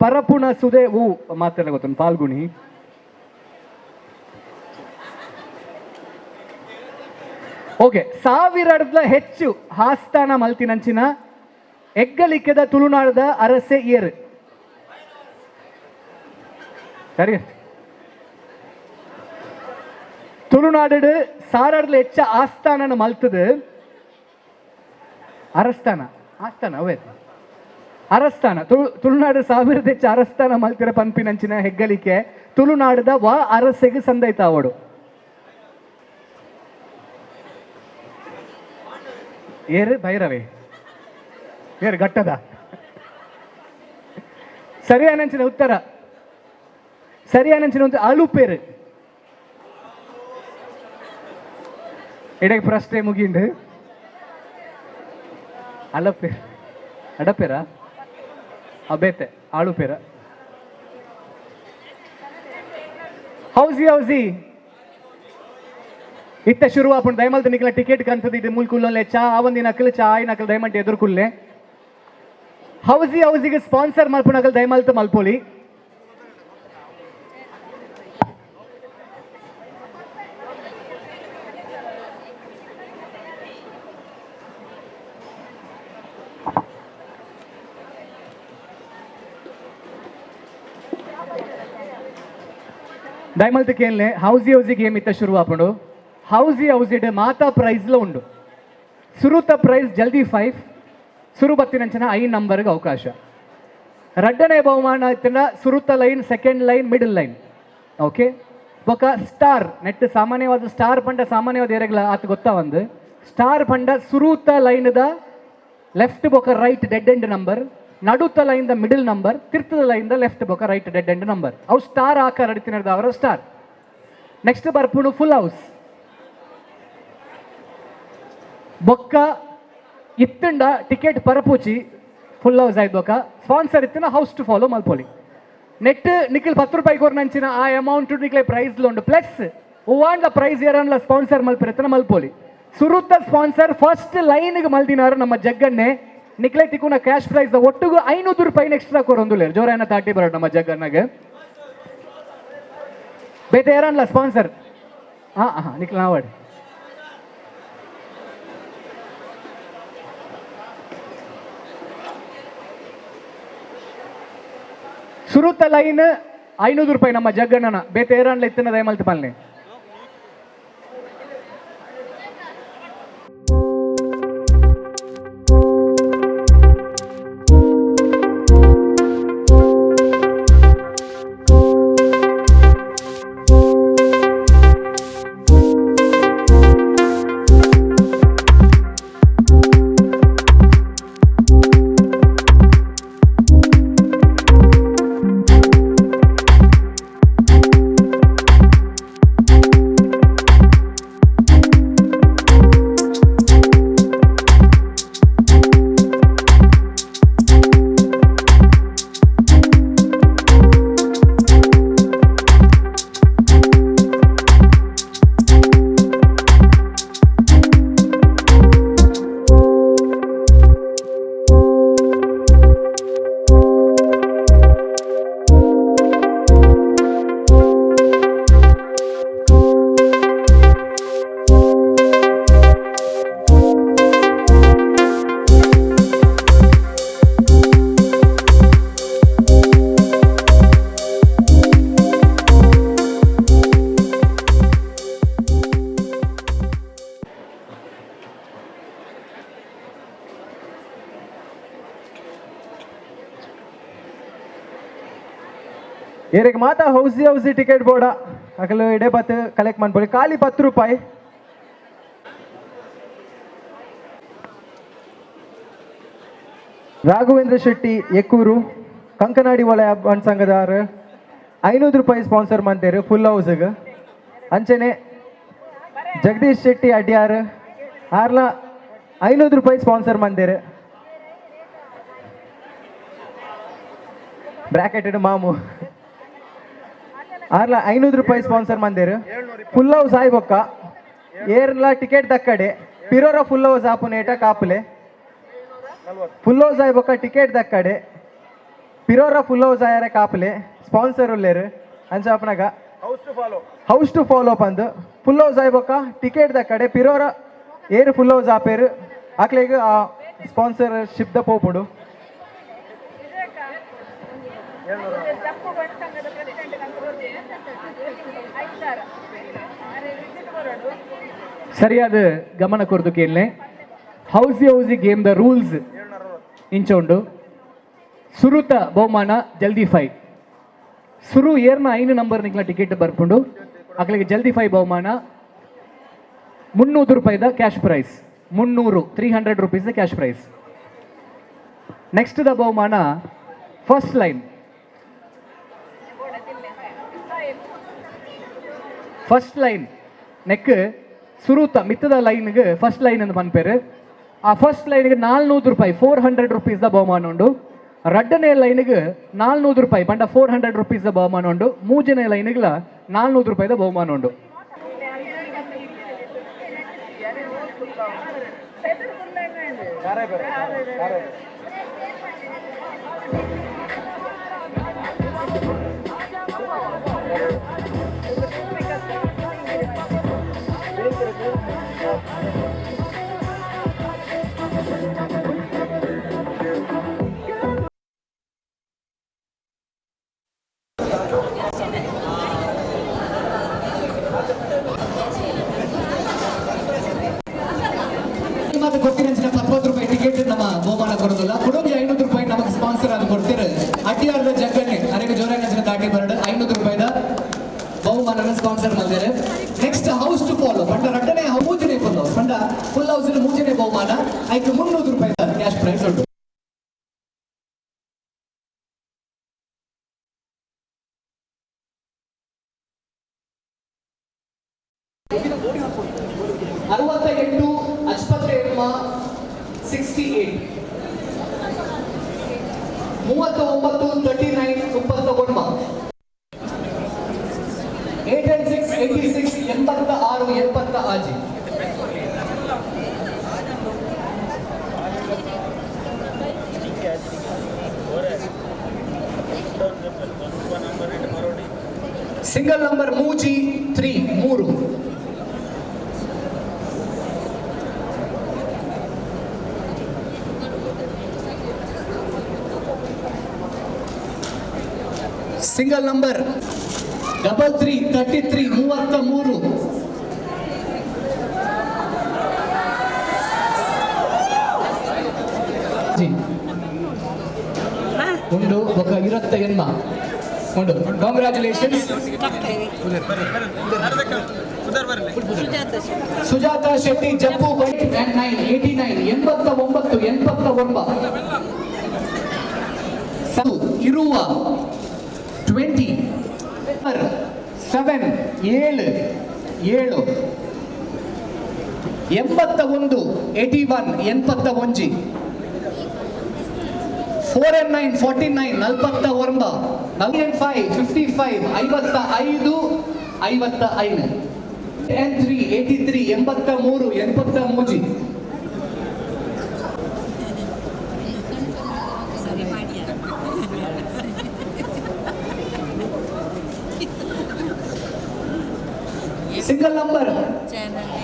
ಪರಪುಣ ಸುದೆ ಹೂ ಮಾತೆಲ್ಲ ಗೊತ್ತ ಪಾಲ್ಗುಣಿ. ಓಕೆ, ಸಾವಿರಡ್ಲ ಹೆಚ್ಚು ಹಾಸ್ತಾನ ಮಲ್ತಿನಂಚಿನ ಎಗ್ಗಲಿಕ್ಕದ ತುಳುನಾಡದ ಅರಸೆ ಏರು? ಸರಿ, ತುಳುನಾಡು ಸಾರಡ್ಲ ಹೆಚ್ಚ ಆಸ್ಥಾನ ಮಲ್ತದ ಅರಸ್ತಾನ ಆಸ್ಥಾನ ಅವೇ ಅರಸ್ತಾನ. ತುಳುನಾಡು ಸಾವಿರದ ಹೆಚ್ಚು ಅರಸ್ತಾನ ಮಲ್ತಿರ ಪನ್ಪಿನಂಚಿನ ಹೆಗ್ಗಳಿಕೆ ತುಳುನಾಡದ ವಾ ಅರಸೆಗೆ ಸಂದೈತಾವಡು? ಏರು ಭೈರವೇ ಏರು ಘಟ್ಟದ? ಸರಿಯಾನಂಚಿನ ಉತ್ತರ, ಸರಿಯಾನಂಚಿನ ಒಂದು ಅಳುಪೇರು. ಇಡಕ್ಕೆ ಪ್ರಶ್ನೆ ಮುಗಿಂಡು. ಅಲಪೇರ್ ಅಡಪೇರ ಅಬೇತೆ ಆಳುಪೇರ ಹೌಸಿ ಹೌಸಿ. ಇತ್ತೆ ಶುರು ಆಪುಂಡು ದಯಮಲ್ತ ನಿಕ್ಲ ಟಿಕೆಟ್ ಕಂತದ ಇದು ಮುಲ್ಕುಲ್ಲೊಲ್ಲೆ ಚಾ ಆವಂದಿ ನಕಲು ಚಾ ಆಯಿ ನಕಲು ದಯಮಂಟಿ ಎದುರುಕುಲ್ಲೆ ಹೌಸಿ ಹೌಸಿಗೆ ಸ್ಪಾನ್ಸರ್ ಮಲ್ಪುನಕಲ್ ದಯಮಲ್ತ ಮಲ್ಪೊಲಿ. ದಯಮಲ್ತ ಕೇನ್ಲೆ ಹೌಸಿ ಹೌಸಿ ಗೇಮ್ ಇತ್ತ ಶುರು ಆಪುಂಡು. ಹೌಸಿ ಹೌಸಿಡ್ ಮಾತಾ ಪ್ರೈಸ್ಲ ಉಂಡು. ಸುರುತ ಪ್ರೈಸ್ ಜಲ್ದಿ 5 ಸುರು ಬತ್ತಿನಂಚನ 5 ನಂಬರ್ಗೆ ಅವಕಾಶ. ರಡ್ಡನೇ ಬಹುಮಾನ ಇತ್ತಿನ ಸುರುತ line second line middle line. Okay ಬೊಕ ಸ್ಟಾರ್ ನೆಟ್ ಸಾಮಾನ್ಯವಾದ ಸ್ಟಾರ್ ಪಂಡ ಸಾಮಾನ್ಯವಾದ ಏರೆಗ್ಲ ಆತ ಗೊತ್ತಾ ಒಂದು ಸ್ಟಾರ್ ಪಂಡ ಸುರುತ ಲೈನ್ದ ಲೆಫ್ಟ್ ಬೊಕ right dead end number, ನಡುತ line the middle number, ತಿರ್ತದ line the left ಬೊಕ right dead end number. ಅವು ಸ್ಟಾರ್ ಆಕಾರ ಅಡಿತಿನದ ಅವರ ಸ್ಟಾರ್. ನೆಕ್ಸ್ಟ್ ಬರ್ಪುಂಡು ಫುಲ್ ಹೌಸ್. ಬೊಕ್ಕ ಇತ್ತಂಡ ಟಿಕೆಟ್ ಪರಪೂಚಿ ಫುಲ್ ಹೌಸ್ ಆಯ್ತು ಬೊಕ್ಕ ಸ್ಪಾನ್ಸರ್ ಇತ್ತಿನ house to follow ಮಲ್ಪೊಲಿ. Net Nikhil 10 ರೂಪಾಯಿ ಕೊರ್ನಂಚಿನ ಆ ಅಮೌಂಟ್ ನಿಕ್ಲೆ ಪ್ರೈಸ್ ಉಂಡು. ಪ್ಲಸ್ ಹೂವಾಂಡ್ಲ ಪ್ರೈಸ್ ಏರನ್ಲ ಸ್ಪಾನ್ಸರ್ ಮಲ್ಪಿರತ್ತನ ಮಲ್ಪೊಲಿ. ಸುರುತ್ತ ಸ್ಪಾನ್ಸರ್ ಫಸ್ಟ್ ಲೈನ್ಗೆ ಮಲ್ದಿನಾರು ನಮ್ಮ ಜಗ್ಗನ್ನೇ. ನಿಕ್ಲೆ ತಿಕ್ಕುನ ಕ್ಯಾಶ್ ಪ್ರೈಸ್ ಒಟ್ಟಿಗೂ 500 ರೂಪಾಯಿ ಎಕ್ಸ್ಟ್ರಾ ಕೊರೊಂದುಲ್ಲೇರು. ಜೋರಾಯನ ತಾಟಿ ಬರೋಣ ನಮ್ಮ ಜಗ್ಗಣ್ಣಗೆ. ಬೇತೆ ಏರನ್ಲ ಸ್ಪಾನ್ಸರ್? ಹಾ ಹಾ ನಿಕ್ಲ ನಾವಡ್ ಸುರುತ ಲೈನ್ 500 ರೂಪಾಯಿ ನಮ್ಮ ಜಗ್ಗಣ್ಣನ. ಬೇತೆ ಏರನ್ಲ ಇತ್ತಿನ ದಯಮಲ್ತಿ ಪಲ್ನೆ. ಏರಿಗೆ ಮಾತಾ ಹೌಸಿ ಹೌಸಿ ಟಿಕೆಟ್ ಬೋರ್ಡ ಅಕಲು ಇಡೆ ಬತ್ತು ಕಲೆಕ್ಟ್ ಮಾಡ್ಬೋದು. ಖಾಲಿ 10 ರೂಪಾಯಿ. ರಾಘವೇಂದ್ರ ಶೆಟ್ಟಿ ಎಕ್ಕೂರು ಕಂಕನಾಡಿ ವಲಯ ಬಂಟ್ ಸಂಘದಾರು 500 ರೂಪಾಯಿ ಸ್ಪಾನ್ಸರ್ ಮಾಡ್ತೇರು ಫುಲ್ ಹೌಸ್ಗೆ. ಅಂಚನೆ ಜಗದೀಶ್ ಶೆಟ್ಟಿ ಅಡ್ಯಾರ್ ಆರ್ಲ 500 ರೂಪಾಯಿ ಸ್ಪಾನ್ಸರ್ ಮಂದೇರು. ಬ್ರಾಕೆಟೆಡ್ ಮಾಮು ಆರ್ಲ 500 ರೂಪಾಯಿ ಸ್ಪಾನ್ಸರ್ ಮಂದೇರು. ಫುಲ್ ಹೌಸ್ ಆಯ್ಬೊಕ್ಕ ಏರ್ಲ ಟಿಕೆಟ್ ದಕ್ಕಡೆ ಪಿರೋರ ಫುಲ್ ಹೌಸ್ ಆಪುನೇಟ ಕಾಪುಲೆ. ಫುಲ್ ಹೌಸ್ ಆಯ್ಬೊಕ್ಕ ಟಿಕೆಟ್ ದಕ್ಕಡೆ ಪಿರೋರ ಫುಲ್ ಹೌಸ್ ಆಯಾರ ಕಾಪುಲೆ. ಸ್ಪಾನ್ಸರ್ ಉಲ್ಲೇರು ಅಂಚಾಪನಾಗ house to follow ಪಂದು full house ಆಯ್ಬೊಕ್ಕ ticket ದಕ್ಕಡೆ ಪಿರೋರ ಏರು ಫುಲ್ ಹೌಸ್ ಆಪೇರು ಆಕ್ಲೆಗ್ ಆ ಸ್ಪಾನ್ಸರ್ಶಿಪ್ the ಪೋಪುಡು. ಸರಿಯಾದ ಗಮನ ಕೊರದು ಕೇಳನೆ. Housie housie game the rules ಇಂಚ ಉಂಡು. ಸುರುತ ಬಹುಮಾನ ಜಲ್ದಿ 5 ಸುರು ಏರ್ನ 5 ನಂಬರ್ ನಿಕ್ಲ ಟಿಕೆಟ್ ಬರ್ಪುಂಡು. ಅಕ್ಲಿಗೆ ಜಲ್ದಿ 5 ಬಹುಮಾನ 300 ರೂಪಾಯಿದ cash prize. 300 300 rupees cash prize. Next the ಬಹುಮಾನ first line. First line neck ಸುರುತ ಮಿತ್ತದ ಲೈನ್ಗೆ ಫಸ್ಟ್ ಲೈನ್ ಅಂತ ಪನ್ಪೇರು. ಆ ಫಸ್ಟ್ ಲೈನ್ಗೆ 400 ರೂಪಾಯಿ 400 ರುಪೀಸ್ the ಬಹುಮಾನ ಉಂಡು. ರಡ್ಡನೇ ಲೈನ್ಗೆ 400 ರೂಪಾಯಿ ಪಂಡ 400 ರುಪೀಸ್ the ಬಹುಮಾನ ಉಂಡು. ಮೂಜನೇ ಲೈನ್ಗ್ಲ 400 ರೂಪಾಯಿದ ಬಹುಮಾನ ಉಂಡು. ಕೊಟ್ಟಿನ 19 ರೂಪಾಯಿ ಟಿಕೆಟ್ ನಮ್ಮ ಬಹುಮಾನ ಕೊಡೋದಿಲ್ಲ. ಕುಡೊಂಜಿ 500 ರೂಪಾಯಿ ನಮಗೆ ಸ್ಪಾನ್ಸರ್ ಆಗಿ ಕೊಡ್ತೀರ. ಅಟ್ಟಿಯಾರ್ದ ಜಗ್ಗನ್ನೇ ಅರೆಗೆ ಜೋರಾಗಿ ದಾಟಿ ಬರಡು 500 ರೂಪಾಯಿದ ಬಹುಮಾನ ಸ್ಪಾನ್ಸರ್ ಮಾಡಿದ್ದಾರೆ. Next house to follow ಪಂಡ ರಡ್ಡನೆ ಮೂಜನೇ ಫುಲ್ ಹೌಸ್ ಪಂಡ ಫುಲ್ ಹೌಸ್ ಮೂಜನೇ ಬಹುಮಾನ ಐಕ್ 300 ರೂಪಾಯಿ ಕ್ಯಾಶ್ ಪ್ರೈಸ್ ಉಂಟು. ಅರವತ್ತ ಎಂಟು ಅಜ್ಪತ್ರೆ ಎಮ್ಮ 68 39 39 31 8 and 6 86 86 86. Single number ಮೂಜಿ 3 3. Single number 33 33 33. ಉಂಡು ఒక ಇರತ್ತ ಎನ್ಮ ಉಂಡು. Congratulations Sujata Shetty Jappu 8 and 9 89 89 89 ಇರುವ 20 7 7 7 81 81 81 4 and 9 49 49 9 and 5 55 55 55 and 3 83 83 83. Single number 9 9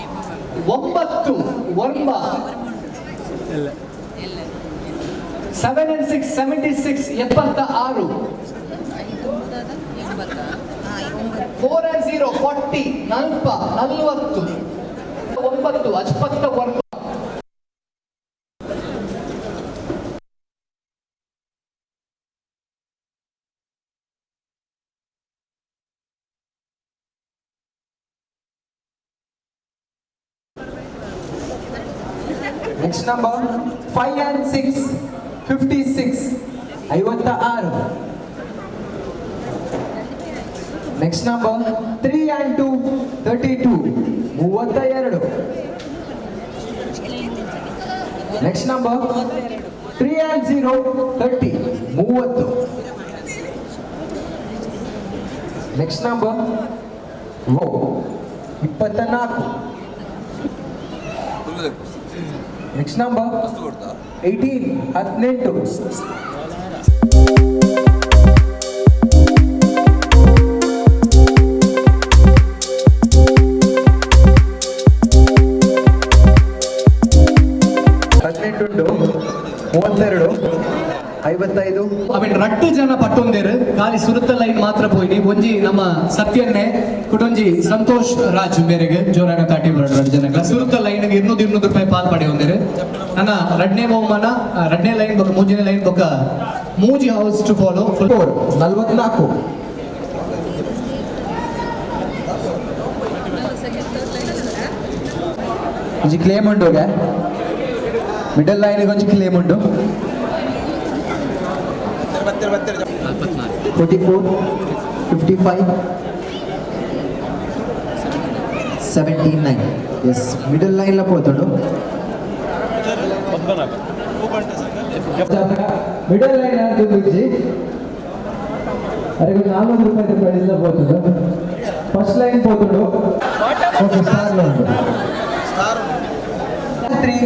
7 and 6 76 76 4 and 0 40 40 9 29. Next number 5 and 6 56 56. Next number 3 and 2 32 32. Next number 3 and 0 30 30. Next number 24. Next number 18 18. 18 32 55. ಅವನ್ ರಟ್ಟು ಜನ ಪಟ್ಟೊಂದೇರು ಖಾಲಿ ಸುರುತ್ತ ಲೈನ್ ಮಾತ್ರ ಪೋಯ್ನಿ. ಒಂಜಿ ನಮ್ಮ ಸತ್ಯನ್ನೇ ಕುಟೊಂಜಿ ಸಂತೋಷ್ ರಾಜ್ ಬೇರೆಗೆ ಜೋರಾಗ ತಾಟಿ ಬರಡು ರಡ್ಡು ಜನ ಸುರುತ್ತ ಲೈನ್ 200 200 ರೂಪಾಯಿ ಪಾಲ್ ಪಡೆಯೊಂದೇರು. ನನ್ನ ರಡ್ನೇ ಬಹುಮಾನ ರಡ್ನೇ ಲೈನ್ ಬೊಕ್ಕ ಮೂಜನೇ ಲೈನ್ ಬೊಕ್ಕ ಮೂಜಿ house to follow 4 44. ಒಂಜಿ ಕ್ಲೇಮ್ ಉಂಡು ಮಿಡಲ್ ಲೈನ್ ಒಂಜಿ ಕ್ಲೇಮ್ ಉಂಡು. 44 55 79. Yes, middle line ಲ ಪೋತುಂಡು. ಮಿಡಲ್ ಲೈನ್ ಅಂತ ಅರೆ 400 ರೂಪಾಯಿ ಪ್ರೈಸ್ ಲ ಪೋತುಂಡು. ಫಸ್ಟ್ ಲೈನ್ ಪೋತುಂಡು. ಓಕೆ, ಸ್ಟಾರ್ ಉಂಟು. 3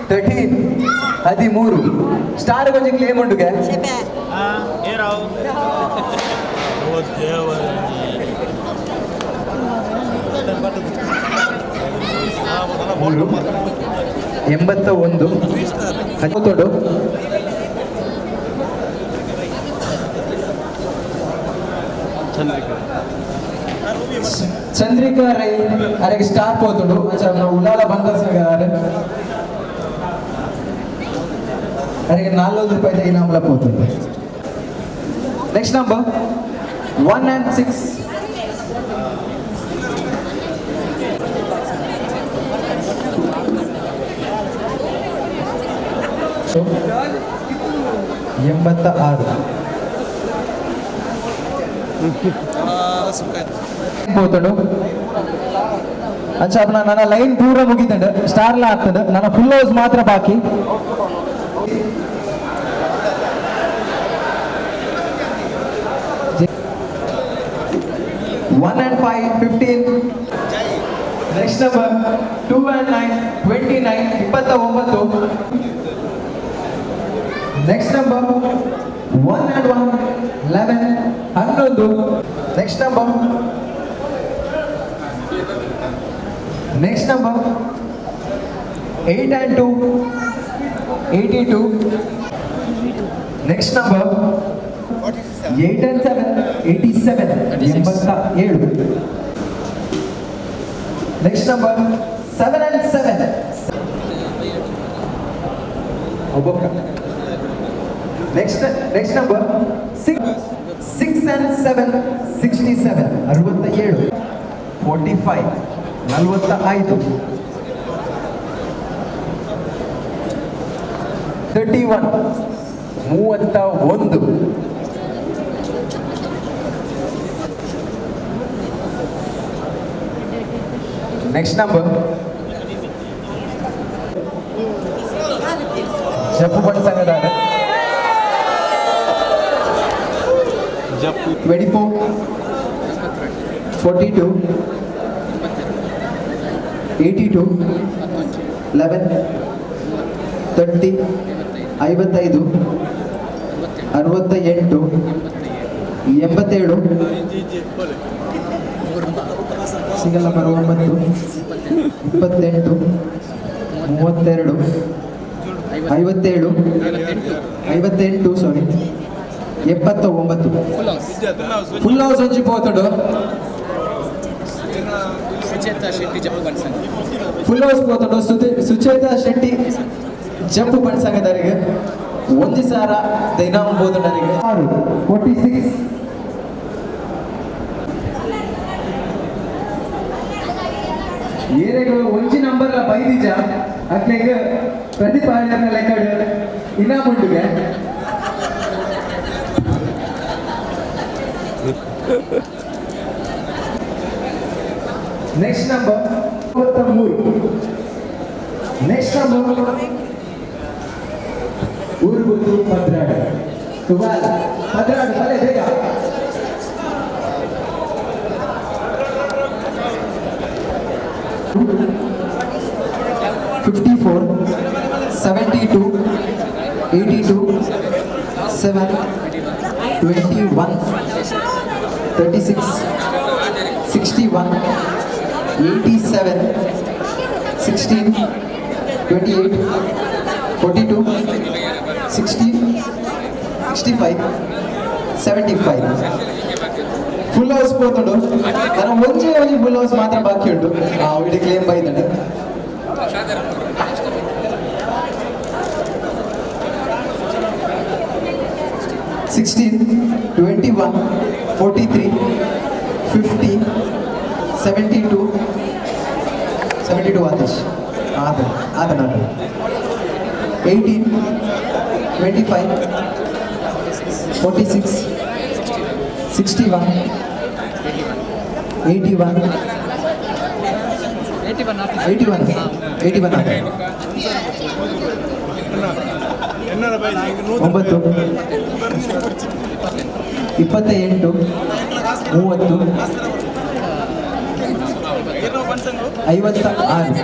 13 13 star ಗೊಂಜಿ claim ಉಂಡುಗೆ. 3 81 19 Chandrika Rai ಅರೆಗೆ star ಪೋತುಂಡು. ಅಂಚ ಉಲಾಲ ಬಂದರ್ ಅರೆಗೆ 400 ರೂಪಾಯಿ ಇನಾಮಲ ಪೋತುಂಡು. Next number 1 and 6. 86 ಪೋತುಂಡು. ಅಂಚ ನನ್ನ ಲೈನ್ ಪೂರ ಮುಗಿತುಂಡು, ಸ್ಟಾರ್ಲ ಆಗ್ತದೆ, ನನ್ನ ಫುಲ್ ಹೌಸ್ ಮಾತ್ರ ಬಾಕಿ. 1 and 5 15. Next number 2 and 9 29 29. Next number 1 and 1 11 11. Next number 8 and 2 82. Next number 8 and 7 87 87. Next number 7 and 7. Next number 6 6 and 7 67 67 45 45 31 31. Next number Jappu Band 24 42 82 11 30 55 68 87 single number 9 28 32 57 58 sorry 79 full house ಒಂಜಿ ಪೋತುಂಡು. Full house ಪೋತುಂಡು. ಸುಚೇತಾ ಶೆಟ್ಟಿ ಜಪ್ಪು ಬಣ್ಸಂಗದರಿಗೆ ಒಂಜಿ ಸಾರ ಇನಾಮ ಪೋತುಂಡರಿಗೆ. 46 ಏರೆಗಳು ಒಂಜಿ ನಂಬರ್ಲ ಬೈದಿಜ ಅಕ್ಲೆಗ್ ಪ್ರತಿಪಾದನೆ ಲೆಕ್ಕಡ್ ಇನಾಮ ಉಂಡುಗೆ. Next number 33. Next number ಊರುಗುತ್ತು 12 12 12 ಬಲೆ ಬೇಗ. 54 72 82 7 21 36 61 87 16 28 42 60 65 75. Full house ಪೋತುಂಡು. ನಾನು ಒಂಜಿ ಒಂಜಿ ಫುಲ್ ಹೌಸ್ ಮಾತ್ರ ಬಾಕಿ ಉಂಟು. ಇಡೀ ಕ್ಲೇಮ್ ಬೈದಂಡೆ. 16 21 43 50 72 72 Adesh ಆದ ಆದ 18 25 46 61 81 81 81 9 28 30 56, 67,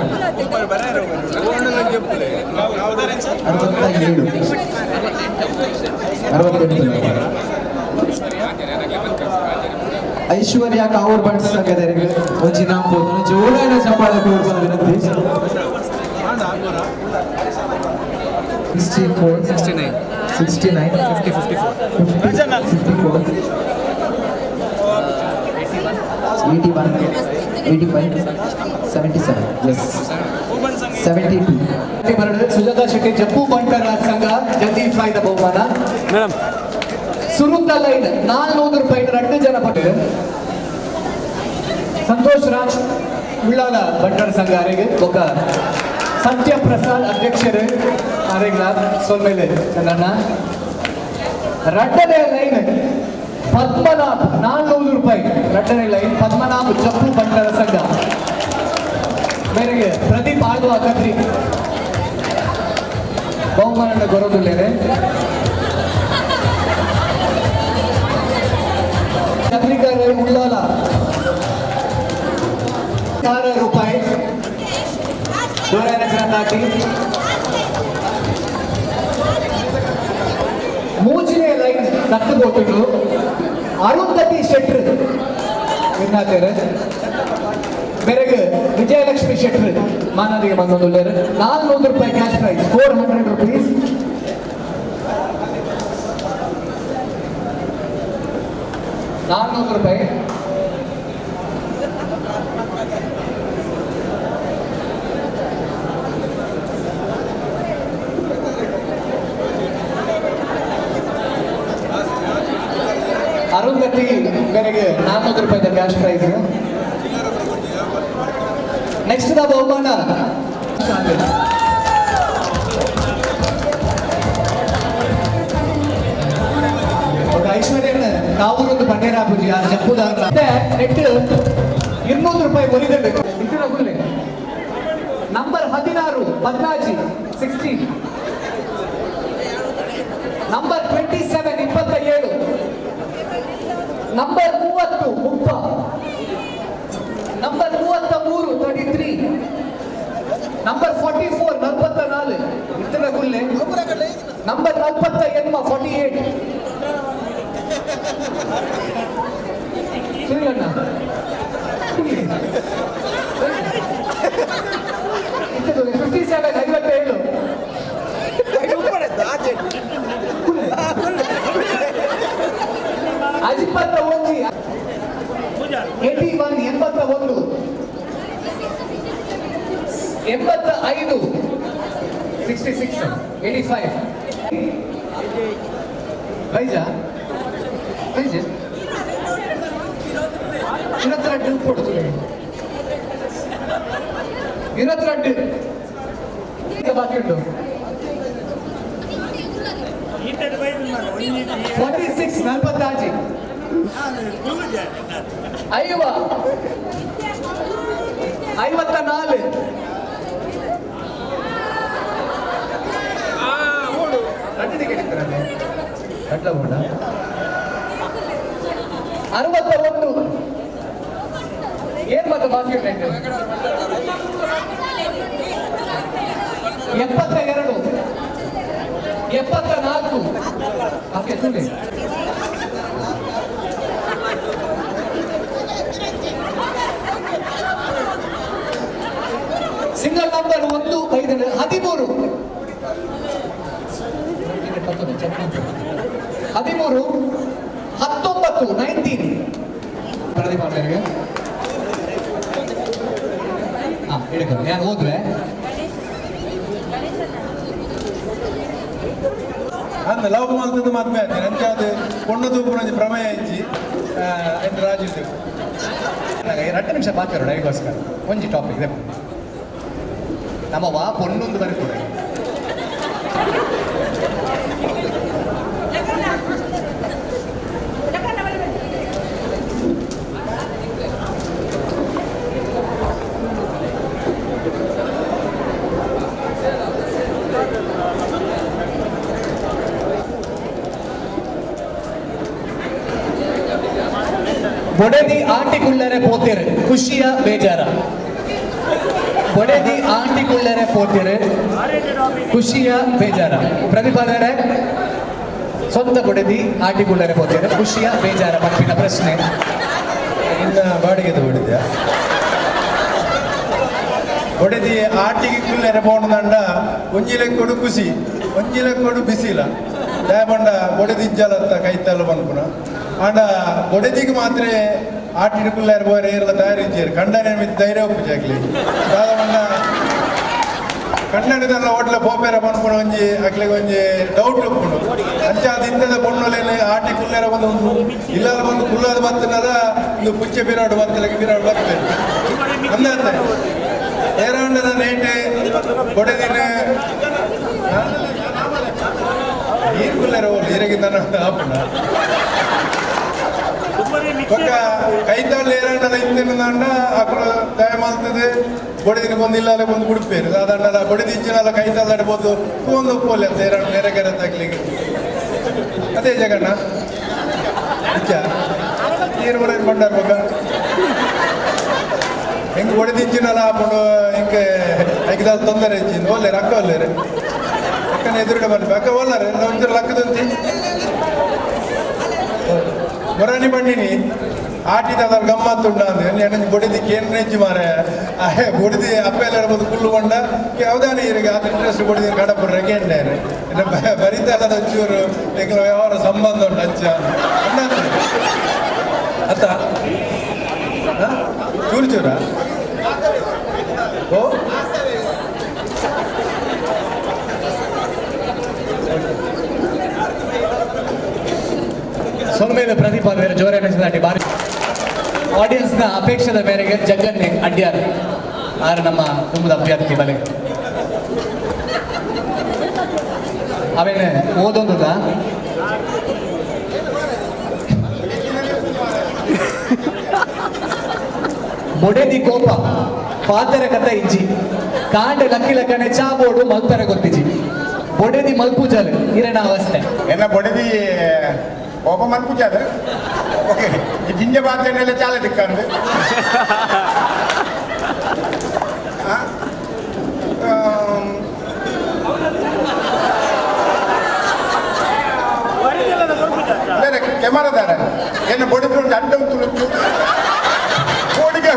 68. Aishwarya Kavoor Bunts ಸಂಘದವರಿಗೆ ಒಂಜಿ ನಾಮ ಪೋತುನು ಜೋರಾಯಿನ ಚಪ್ಪಾಳೆ ಕೊರ್ಪುನ ವಿನಂತಿ. 64, 69, 69, 50, 54, 54, 81, 85, 77, yes, 72. Sujata Shetty Jeppu ಬಂಟರ ಸಂಘ ಜಗದೀಶ್ ರಾಯ್ದ ಬಹುಮಾನ. ಸುರುತ್ತ ಲೈನ್ 400 ರೂಪಾಯಿ 2 ಜನ ಪಟ್ಟಿದೆ. ಸಂತೋಷ್ ರಾಜ್ ಉಳ್ಳಾಲ ಬಂಟರ ಸಂಘ ಅರೆಗೆ ಒಬ್ಬ ಸತ್ಯ ಪ್ರಸಾದ್ ಅಧ್ಯಕ್ಷರು ಅರೆಗ್ಲ ಸೊಲ್ಮೇಲೆ ಚಂದ್ರಣ್ಣ. 2ನೇ ಲೈನ್ ಪದ್ಮನಾಭ್ 400 ರೂಪಾಯಿ 2ನೇ ಲೈನ್ ಪದ್ಮನಾಭ್ ಜಪ್ಪು ಬಂಟರ ಸಂಘ ಮೇರೆಗೆ ಪ್ರದೀಪ್ ಆಳ್ವ ಕತ್ರಿ ಬಹುಮಾನ ಗೊರದುಲ್ಲೇನೆ. ಚಂದ್ರಿಕಾ ಉಳ್ಳಾಲ 1000 ರೂಪಾಯಿ ತಾಟಿ. 3ನೇ ಲೈನ್ ತಟ್ಟು ಹೋಗ್ತಿದ್ರು ಅರುಂಧತಿ ಶೆಟ್ರು ವಿನ್ನಾತೇರು ಬೆರಗು ವಿಜಯಲಕ್ಷ್ಮಿ ಶೆಟ್ರು ಮಾನದಿಗೆ ಬಂದೊಂದುಳ್ಳೇರು 400 ರೂಪಾಯಿ ಕ್ಯಾಶ್ ಪ್ರೈಸ್ 400 ರುಪೀಸ್. 400 ರೂಪಾಯಿ. ಅರುಂಧತಿ ಮೇರೆಗೆ 400 ರೂಪಾಯಿ ಕ್ಯಾಶ್ ಪ್ರೈಸ್. ನೆಕ್ಸ್ಟ್ the ಬಹುಮಾನ ಐಶ್ವರ್ಯನ ಕಾವೂರೊಂದು ಬಂಡೇರ ಪೂಜೆ ಆ ಜಪ್ಪುದಾರ ನೆಟ್ 200 ರೂಪಾಯಿ ಒಲಿದಬೇಕು. ನಂಬರ್ 16 ಪದ್ಮಾಜಿ 16, ನಂಬರ್ 27 27, ನಂಬರ್ 30 ಮುಪ್ಪ, ನಂಬರ್ 33 33, ನಂಬರ್ 44 44 ಇತರ ಗುಲ್ಲೆ, ನಂಬರ್ 48 48. ಸುನಿಲಣ್ಣ 57 57. 21 81 81 85 66 85. ಬೈಜ ಬೈಜ 22 ಕೊಡ್ತೀವಿ 22 ಬಾಕಿ ಉಂಟು. 46 46 50 54. 61 ಏನ್ ಮತ್ತೆ ಬಾಕಿ ಉಂಟು? 72 74. Single number 1 5 13 13 19 19. ಪ್ರದೀಪ್ ಅವರಿಗೆ ನಾನು ಹೋದ್ರೆ ಅಂದ ಲವ್ ಮಲ್ತದ್ದು ಮದ್ಮೆ ಆಯ್ತು ಅಂಚೆ ಅದು ಪೊಣ್ಣು ತೂಪುನಂಜಿ ಪ್ರಮೇಯ ಇಜ್ಜಿ ಎಂದು ರಾಜು 2 ನಿಮಿಷ ಬಾಕಿ ಇರೋಣ ಅದಕ್ಕೋಸ್ಕರ ಒಂಜಿ ಟಾಪಿಕ್ ಇದೆ. ನಮ್ಮ ವಾ ಪೊಣ್ಣೊಂದು ಬರೀಕೊಡ ಬೊಡೆದಿ ಆಟಿಕುಳ್ಳರೆ ಪೋತಿರು ಖುಷಿಯ ಬೇಜಾರ. ಬೊಡೆದಿ ಆಟಿಕುಳ್ಳರೆ ಪೋತಿರು ಖುಷಿಯ ಬೇಜಾರ. ಪ್ರತಿಪಾದನೆ ಸ್ವಂತ ಬೊಡೆದಿ ಆಟಿಕುಳ್ಳರೆ ಪೋತಿರು ಖುಷಿಯ ಬೇಜಾರ ಪಂಪಿನ ಪ್ರಶ್ನೆ. ಇನ್ನ ಬಾಡಿಗೆ ತಗೊಂಡಿದ್ಯಾ? ಬೊಡೆದಿ ಆಟಿಗೆ ಕುಲ್ಲೆರೆ ಪೋಣದಂಡ ಒಂಜಿ ಲೆಕ್ಕೊಡು ಖುಷಿ, ಒಂಜಿ ಲೆಕ್ಕೊಡು ಬಿಸಿಲ. ದಯಪಂಡ ಬೊಡೆದಿ ಇಜ್ಜಲತ್ತ ಕೈತಲ್ಲ ಪನ್ಪುನ. ಆಂಡ ಬೊಡೆದಿಗೆ ಮಾತ್ರ ಆಟಿನ ಕುಲ್ಲೆರೆ ಪೋರೆ ಏರ್ಲ ತಯಾರಿಜ್ಜೇರು ಕಂಡನೆ ಮಿತ್ ಧೈರ್ಯ ಉಪ್ಪುಜಾಗ್ಲಿ. ದಾದ ಪಂಡ ಕಣ್ಣನಿದಲ್ಲ ಹೋಟ್ಲ ಪೋಪೇರ ಪನ್ಪುನ ಒಂಜಿ ಅಕ್ಲಿಗೆ ಒಂಜಿ ಡೌಟ್ ಉಪ್ಪುಂಡು. ಅಂಚಾದ ಇಂತದ ಪೊಣ್ಣುಲೇನು ಆಟಿ ಕುಲ್ಲೆರ ಬಂದು ಇಲ್ಲಾರ ಬಂದು ಕುಲ್ಲಾದ ಬತ್ತನದ ಒಂದು ಪುಚ್ಚೆ ಬಿರಾಡು ಬತ್ತಲಕ್ಕೆ ಬಿರಾಡು ಬರ್ತೇನೆ ಅಂದಾತೆ. ಏರಾಂಡನ ನೇಟೆ ಬೊಡೆದಿನ ನೀರು ಕುಲ್ಲೆರ ಹೋಗ್ಲಿ ನೀರಿಗಿಂತ ಆಪುಂಡ ಬೊಕ್ಕ ಕೈತಾಳು ಏರಾಂಡಲ ಇಂತಿನ ಅಕುಲು ತಯ ಮಲ್ತದೆ ಬೊಡೆದಿನ ಬಂದು ಇಲ್ಲಾಲೆ ಬಂದು ಕುಡಿಪೇರು. ಅದಂಡಲ ಬೊಡೆದಿ ಇಜ್ಜಿನಲ್ಲ ಕೈತಾಳು ಅಡ್ಬೋದು ಒಂದು ಉಪ್ಪೋಲೆ ಅಂತ ಏರಾಂಡ ನೆರೆಗೆರೆ ತಗ್ಲಿಕ್ಕೆ. ಅದೇ ಜಗಣ್ಣ ಇಚ್ಚ ನೀರು ಕೂಡ ಬಂಡಾರ ಬೊಕ್ಕ ಹೆಂಗೆ ಬೊಡೆದಿ ಇಜ್ಜಿನಲ್ಲ ಆಪುಂಡು ಹಿಂಗೆ ಐಕ್ದಾಲ್ ತೊಂದರೆ ಇಜ್ಜಿಂದು ಒಲ್ಲೇರು ಅಕ್ಕ ಒಲ್ಲೇರು ಅಕ್ಕನ ಎದುರುಗಡೆ ಬರ್ಬೇಕು ಅಕ್ಕ ಒಲ್ಲಾರೆ ಒಂಚೂರು ಲಕ್ಕದಂತಿ ಮೊರಾನಿ ಬಂಡಿನಿ ಆಟಿದ ಅದರ ಗಮ್ಮತ್ತುಂಡ ಅಂದ್ರೆ ಎಣ್ಣೆ ಬೊಡಿದಿ ಕೇಂದ್ರೆಜ್ಜಿ ಮಾರೆ ಅಹೇ ಬೊಡಿದಿ ಅಪ್ಪೆಲ್ಲ ಇರ್ಬೋದು ಕುಲ್ಲು ಬಂಡ ಯಾವುದಾನ ಇರಿಗೆ ಆತ ಇಂಟ್ರೆಸ್ಟ್ ಬೊಡಿದಿ ಕಡಪುರ್ರೆ ಕೇಂಡೇನೆ ಬರಿತಲ್ಲದ ಒಂಚೂರು ಎಂಗ್ಲ ವ್ಯವಹಾರ ಸಂಬಂಧ ಉಂಟು ಅಂಚ ಅತ್ತ ಚೂರು ಚೂರ ಓ ಸೊಲ್ಮೇಲೆ ಪ್ರತಿಪಾದನೆ ಜೋರಾಗಿ ಬಾರಿ ಆಡಿಯನ್ಸ್ನ ಅಪೇಕ್ಷೆದ ಮೇರೆಗೆ ಜಗ್ಗನ್ನೇ ಅಡ್ಯಾರ್ ಆರು ನಮ್ಮ ತುಂಬದ ಅಭ್ಯರ್ಥಿ ಬಲೆ ಅವೇನೆ ಓದೊಂದುದ ಬೊಡೆದಿ ಕೋಪ ಪಾತೆರ ಕಥ ಇಜ್ಜಿ ಕಾಂಡೆ ಲಕ್ಕಿ ಲಕ್ಕನೆ ಚಾ ಬೋರ್ಡು ಮಲ್ಪೆರ ಗೊತ್ತಿಜಿ ಬೊಡೆದಿ ಮಲ್ಪುಜಲ್ ಇರಣ ಅವಸ್ಥೆ. ಎನ್ನ ಬೊಡೆದಿ ಕೋಪ ಮಲ್ಪುಜಾದ ಓಕೆ ಈ ಜಿಂಜ ಬಾತನೆಲ್ಲ ಚಾಲ ದಿಕ್ಕಂದು ಕೆಮರದಾರ ಎನ್ನ ಬೊಡೆದಿ ಉಂಟು ಅಡ್ಡ ಉಂಟು ಕೋಡಿಗೆ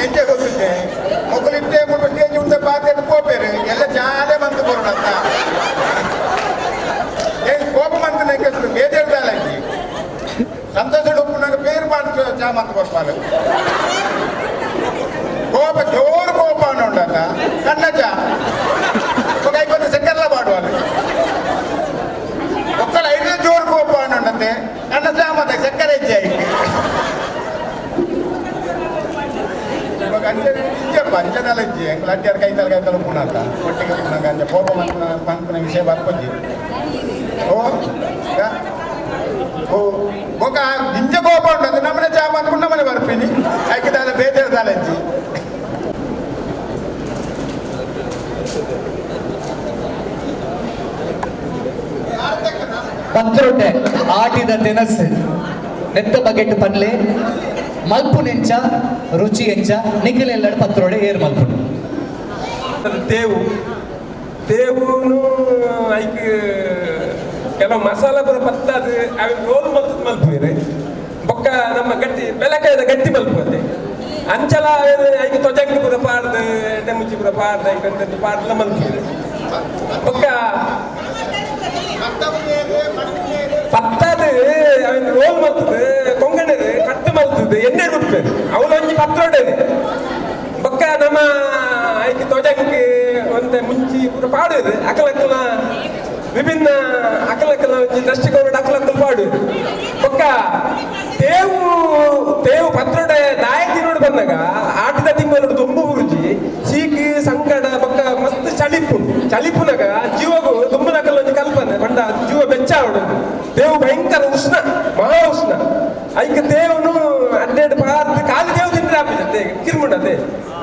ಎಂಜೆ ಗೊತ್ತುಂಟೆ ಮೊಗಲಿಟ್ಟೆ ಮುಲ್ಪ ಸ್ಟೇಜ್ ಉಂಟು ಪಾತ್ರೆ ಕೋಪೇರು ಎಲ್ಲ ಚಾಲೆ ಬಂತು ಬರೋಣ ಅಂತ ಏನು ಕೋಪ ಮಂತು ನಂಗೆ ಬೇಜಾರ್ದಾಲಂಜಿ ಸಂತೋಷ ಉಪ್ಪು ಪೇರು ಮಾಡಿ ಚಾ ಮಂತು ಕೊಡ್ಪಾಲು ಕೋಪ ಜೋರು ಕೋಪ ಉಂಟಲ್ಲ ಕಣ್ಣ ಚಾ ಕೈ ಸೆಕ್ಕರ್ಲ ಮಾಡುವಲ್ಲ ಒಕ್ಕಲ ಐದು ಜೋರು ಕೋಪ ಉಂಟಂತೆ ಕಣ್ಣ ಚಾ ಮತ್ತೆ ಸಕ್ಕರೆ ಹೆಚ್ಚಾಗಿ ಅಂಚೆ ಅಂಚೆದಲ್ಲ ಇಜ್ಜಿ ಎಂಕ್ಲ ಅಡ್ಡಿಯಾರ ಕೈತಲ್ ಕೈತಲ್ ಪುಣತ ಒಟ್ಟಿಗೆ ಪುಣಗ ಅಂಚೆ ಕೋಪ ಮನ್ಪುನ ಪನ್ಪುನ ವಿಷಯ ಬರ್ಪೊಜ್ಜಿ ಓ ಓ ಬೊಕ ಜಿಂಜ ಕೋಪ ಉಂಟು ನಮ್ಮನೆ ಚಾ ಮನ್ಪುನ ನಮ್ಮನೆ ಬರ್ಪಿನಿ ಐಕೆ ಬೇಜಾರ್ದಾಲ ಇಜ್ಜಿ. ಪತ್ರೊಟ್ಟೆ ಆಟಿದ ತೆನಸು ನೆತ್ತ ಬಗೆಟ್ ಪನ್ಲೆ ಮಲ್ಪು ನೆಂಚ ರುಚಿ ಎಂಚ ನಿಖಿಲೆಲ್ಲಡು ಪತ್ರೊಡೆ ಏರ್ ಮಲ್ಪು. ತೇವು ತೇವುನು ಐಕ್ ಕೆಲವು ಮಸಾಲ ಪೂರ ಪತ್ತಾದ ಅవి ರೋಲ್ ಮಲ್ತದ ಮಲ್ಪುವೇರು ಬೊಕ್ಕ ನಮ್ಮ ಗಟ್ಟಿ ಬೆಲಕಾಯದ ಗಟ್ಟಿ ಮಲ್ಪುವಂತೆ ಅಂಚಲ ಐಕ್ ತೊಜಂಗ್ ಪೂರ ಪಾಡ್ದು ಎಣ್ಣೆ ಮುಂಚಿ ಪೂರ ಪಾಡ್ದು ಐಕ್ ಅಂತ ಪಾಡ್ಲ ಮಲ್ಪುವೇರು ಬೊಕ್ಕ ಪತ್ತಾದ ಅವಿನ ರೋಲ್ ಮಲ್ತದ ಕೊಂಗಣರು ಕಟ್ಟು ಮಲ್ತದ ಎಣ್ಣೆ ರುಪ್ಪೇರು ಅವಳು ಒಂಜಿ ಪತ್ರೊಡೆನೆ ಬೊಕ್ಕ ನಮ್ಮ ಐಕ್ ತೊಜಂಗ್ ಒಂತೆ ಮುಂಚಿ ಪೂರ ಪಾಡುದು ಅಕಲಕ್ಕಲ ವಿಭಿನ್ನ ಅಕಲಕ್ಕಲ ಒಂಜಿ ದೃಷ್ಟಿಕೋನ ಅಕಲಕ್ಕಲು ಪಾಡುದು ಬೊಕ್ಕ ತೇವು ತೇವು ಪತ್ರೊಡೆ ದಾಯ ತಿನ್ನೋಡು ಬಂದಾಗ ಆಟದ ತಿಂಗಳು ದುಂಬು ಬುರುಜಿ ಸೀಕ್ ಸಂಕಟ ಬೊಕ್ಕ ಮಸ್ತ್ ಚಳಿಪು ಚಳಿಪುನಾಗ ಜೀವಗು ದುಂಬುನಕಲ್ ಒಂಜಿ ಕಲ್ಪನೆ ಪಂಡ ಜೀವ ಬೆಚ್ಚ ಆವಡು ತೇವು ಭಯಂಕರ ಉಷ್ಣ ಮಹಾ ಉಷ್ಣ ಐಕ್ ತೇವನು ಅಡ್ಡೆಡ್ ಪಾರ್ದು ಖಾಲಿ ತೇವು ತಿಂದ್ರೆ ಆಪಿದೆ ಕಿರ್ಮುಂಡತೆ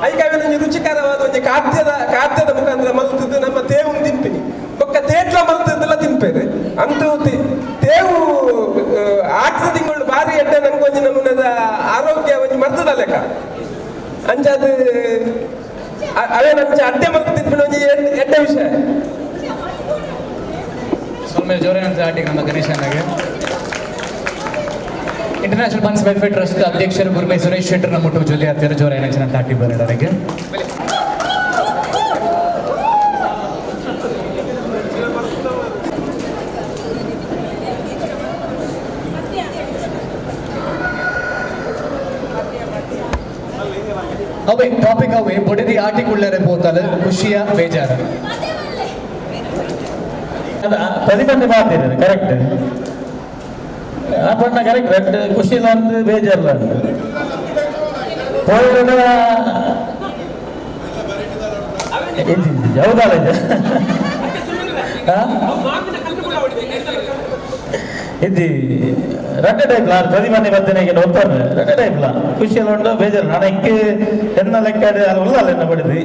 ಐಕ್ ಅವೆಲ್ಲ ಒಂಜಿ ರುಚಿಕರವಾದ ಒಂಜಿ ಖಾದ್ಯದ ಖಾದ್ಯದ ಮುಖಾಂತರ ಮಲ್ತದ್ದು ನಮ್ಮ ತೇವುನು ತಿಂತೀನಿ ಬೊಕ್ಕ ತಿನ್ಪೇರು ಅಂತೂ ತೇವು ಆಟದ ತಿಂಗಳು ಬಾರಿ ಎಡ್ಡೆ ನಂಗೆ ಒಂಜಿ ನಮೂನದ ಆರೋಗ್ಯ ಒಂಜಿ ಮರ್ತದ ಲೆಕ್ಕ ಅಂಚಾದ ಅವೇ ನಂಚ ಅಡ್ಡೆ ಮಲ್ತು ತಿನ್ಪಿನ ಒಂಜಿ ಎಡ್ಡೆ ವಿಷಯ. ಸೊಲ್ಮೆ ಜೋರೇನ ಆಟಿಗೆ ನಮ್ಮ ಗಣೇಶನಾಗೆ ಇಂಟರ್ನ್ಯಾಷನಲ್ ಬಂಟ್ಸ್ ವೆಲ್ಫೇರ್ ಟ್ರಸ್ಟ್ ಅಧ್ಯಕ್ಷರು ಗುರುಮೆ ಸುರೇಶ್ ಶೆಟ್ಟರ್ ನಮ್ಮ ಮುಟ್ಟು ಜೊತೆ ಹತ್ತಿರ ಜೋರ ಏನಂತ ಆಟಿ ಬರೋಡರಿಗೆ. ಅವೇ ಟಾಪಿಕ್ ಅವೇ ಬೊಡೆದಿ ಆಟಿಕುಳ್ಳರೆ ಪೋತಲು ಖುಷಿಯ ಬೇಜಾರ ಪ್ರತಿಬಂಧಿ ಮಾತಿದ್ದಾರೆ ಕರೆಕ್ಟ್ ಆ ಬಣ್ಣ ಕರೆಕ್ಟ್ ರೆಡ್ ಖುಷಿ ಇಲ್ಲ ಅಂದು ಬೇಜಾರಿಲ್ಲ ಅಂದು ಪೋಯಿರಡ ಹೌದಲ್ಲ ಇದ್ದಿ ರಡ್ಡೆ ಟೈಪ್ ಲಾ ಪ್ರತಿಬಂಧಿ ಬದ್ದನೆಗೆ ಒತ್ತಾನೆ ರಡ್ಡೆ ಟೈಪ್ ಲಾ ಖುಷಿಯಲ್ಲಿ ಉಂಟು ಬೇಜಾರು. ನಾನು ಎಂಕ್ ಎನ್ನ ಲೆಕ್ಕ ಅಲ್ಲ ಅಲ್ಲ ಎನ್ನ ಬಡಿದು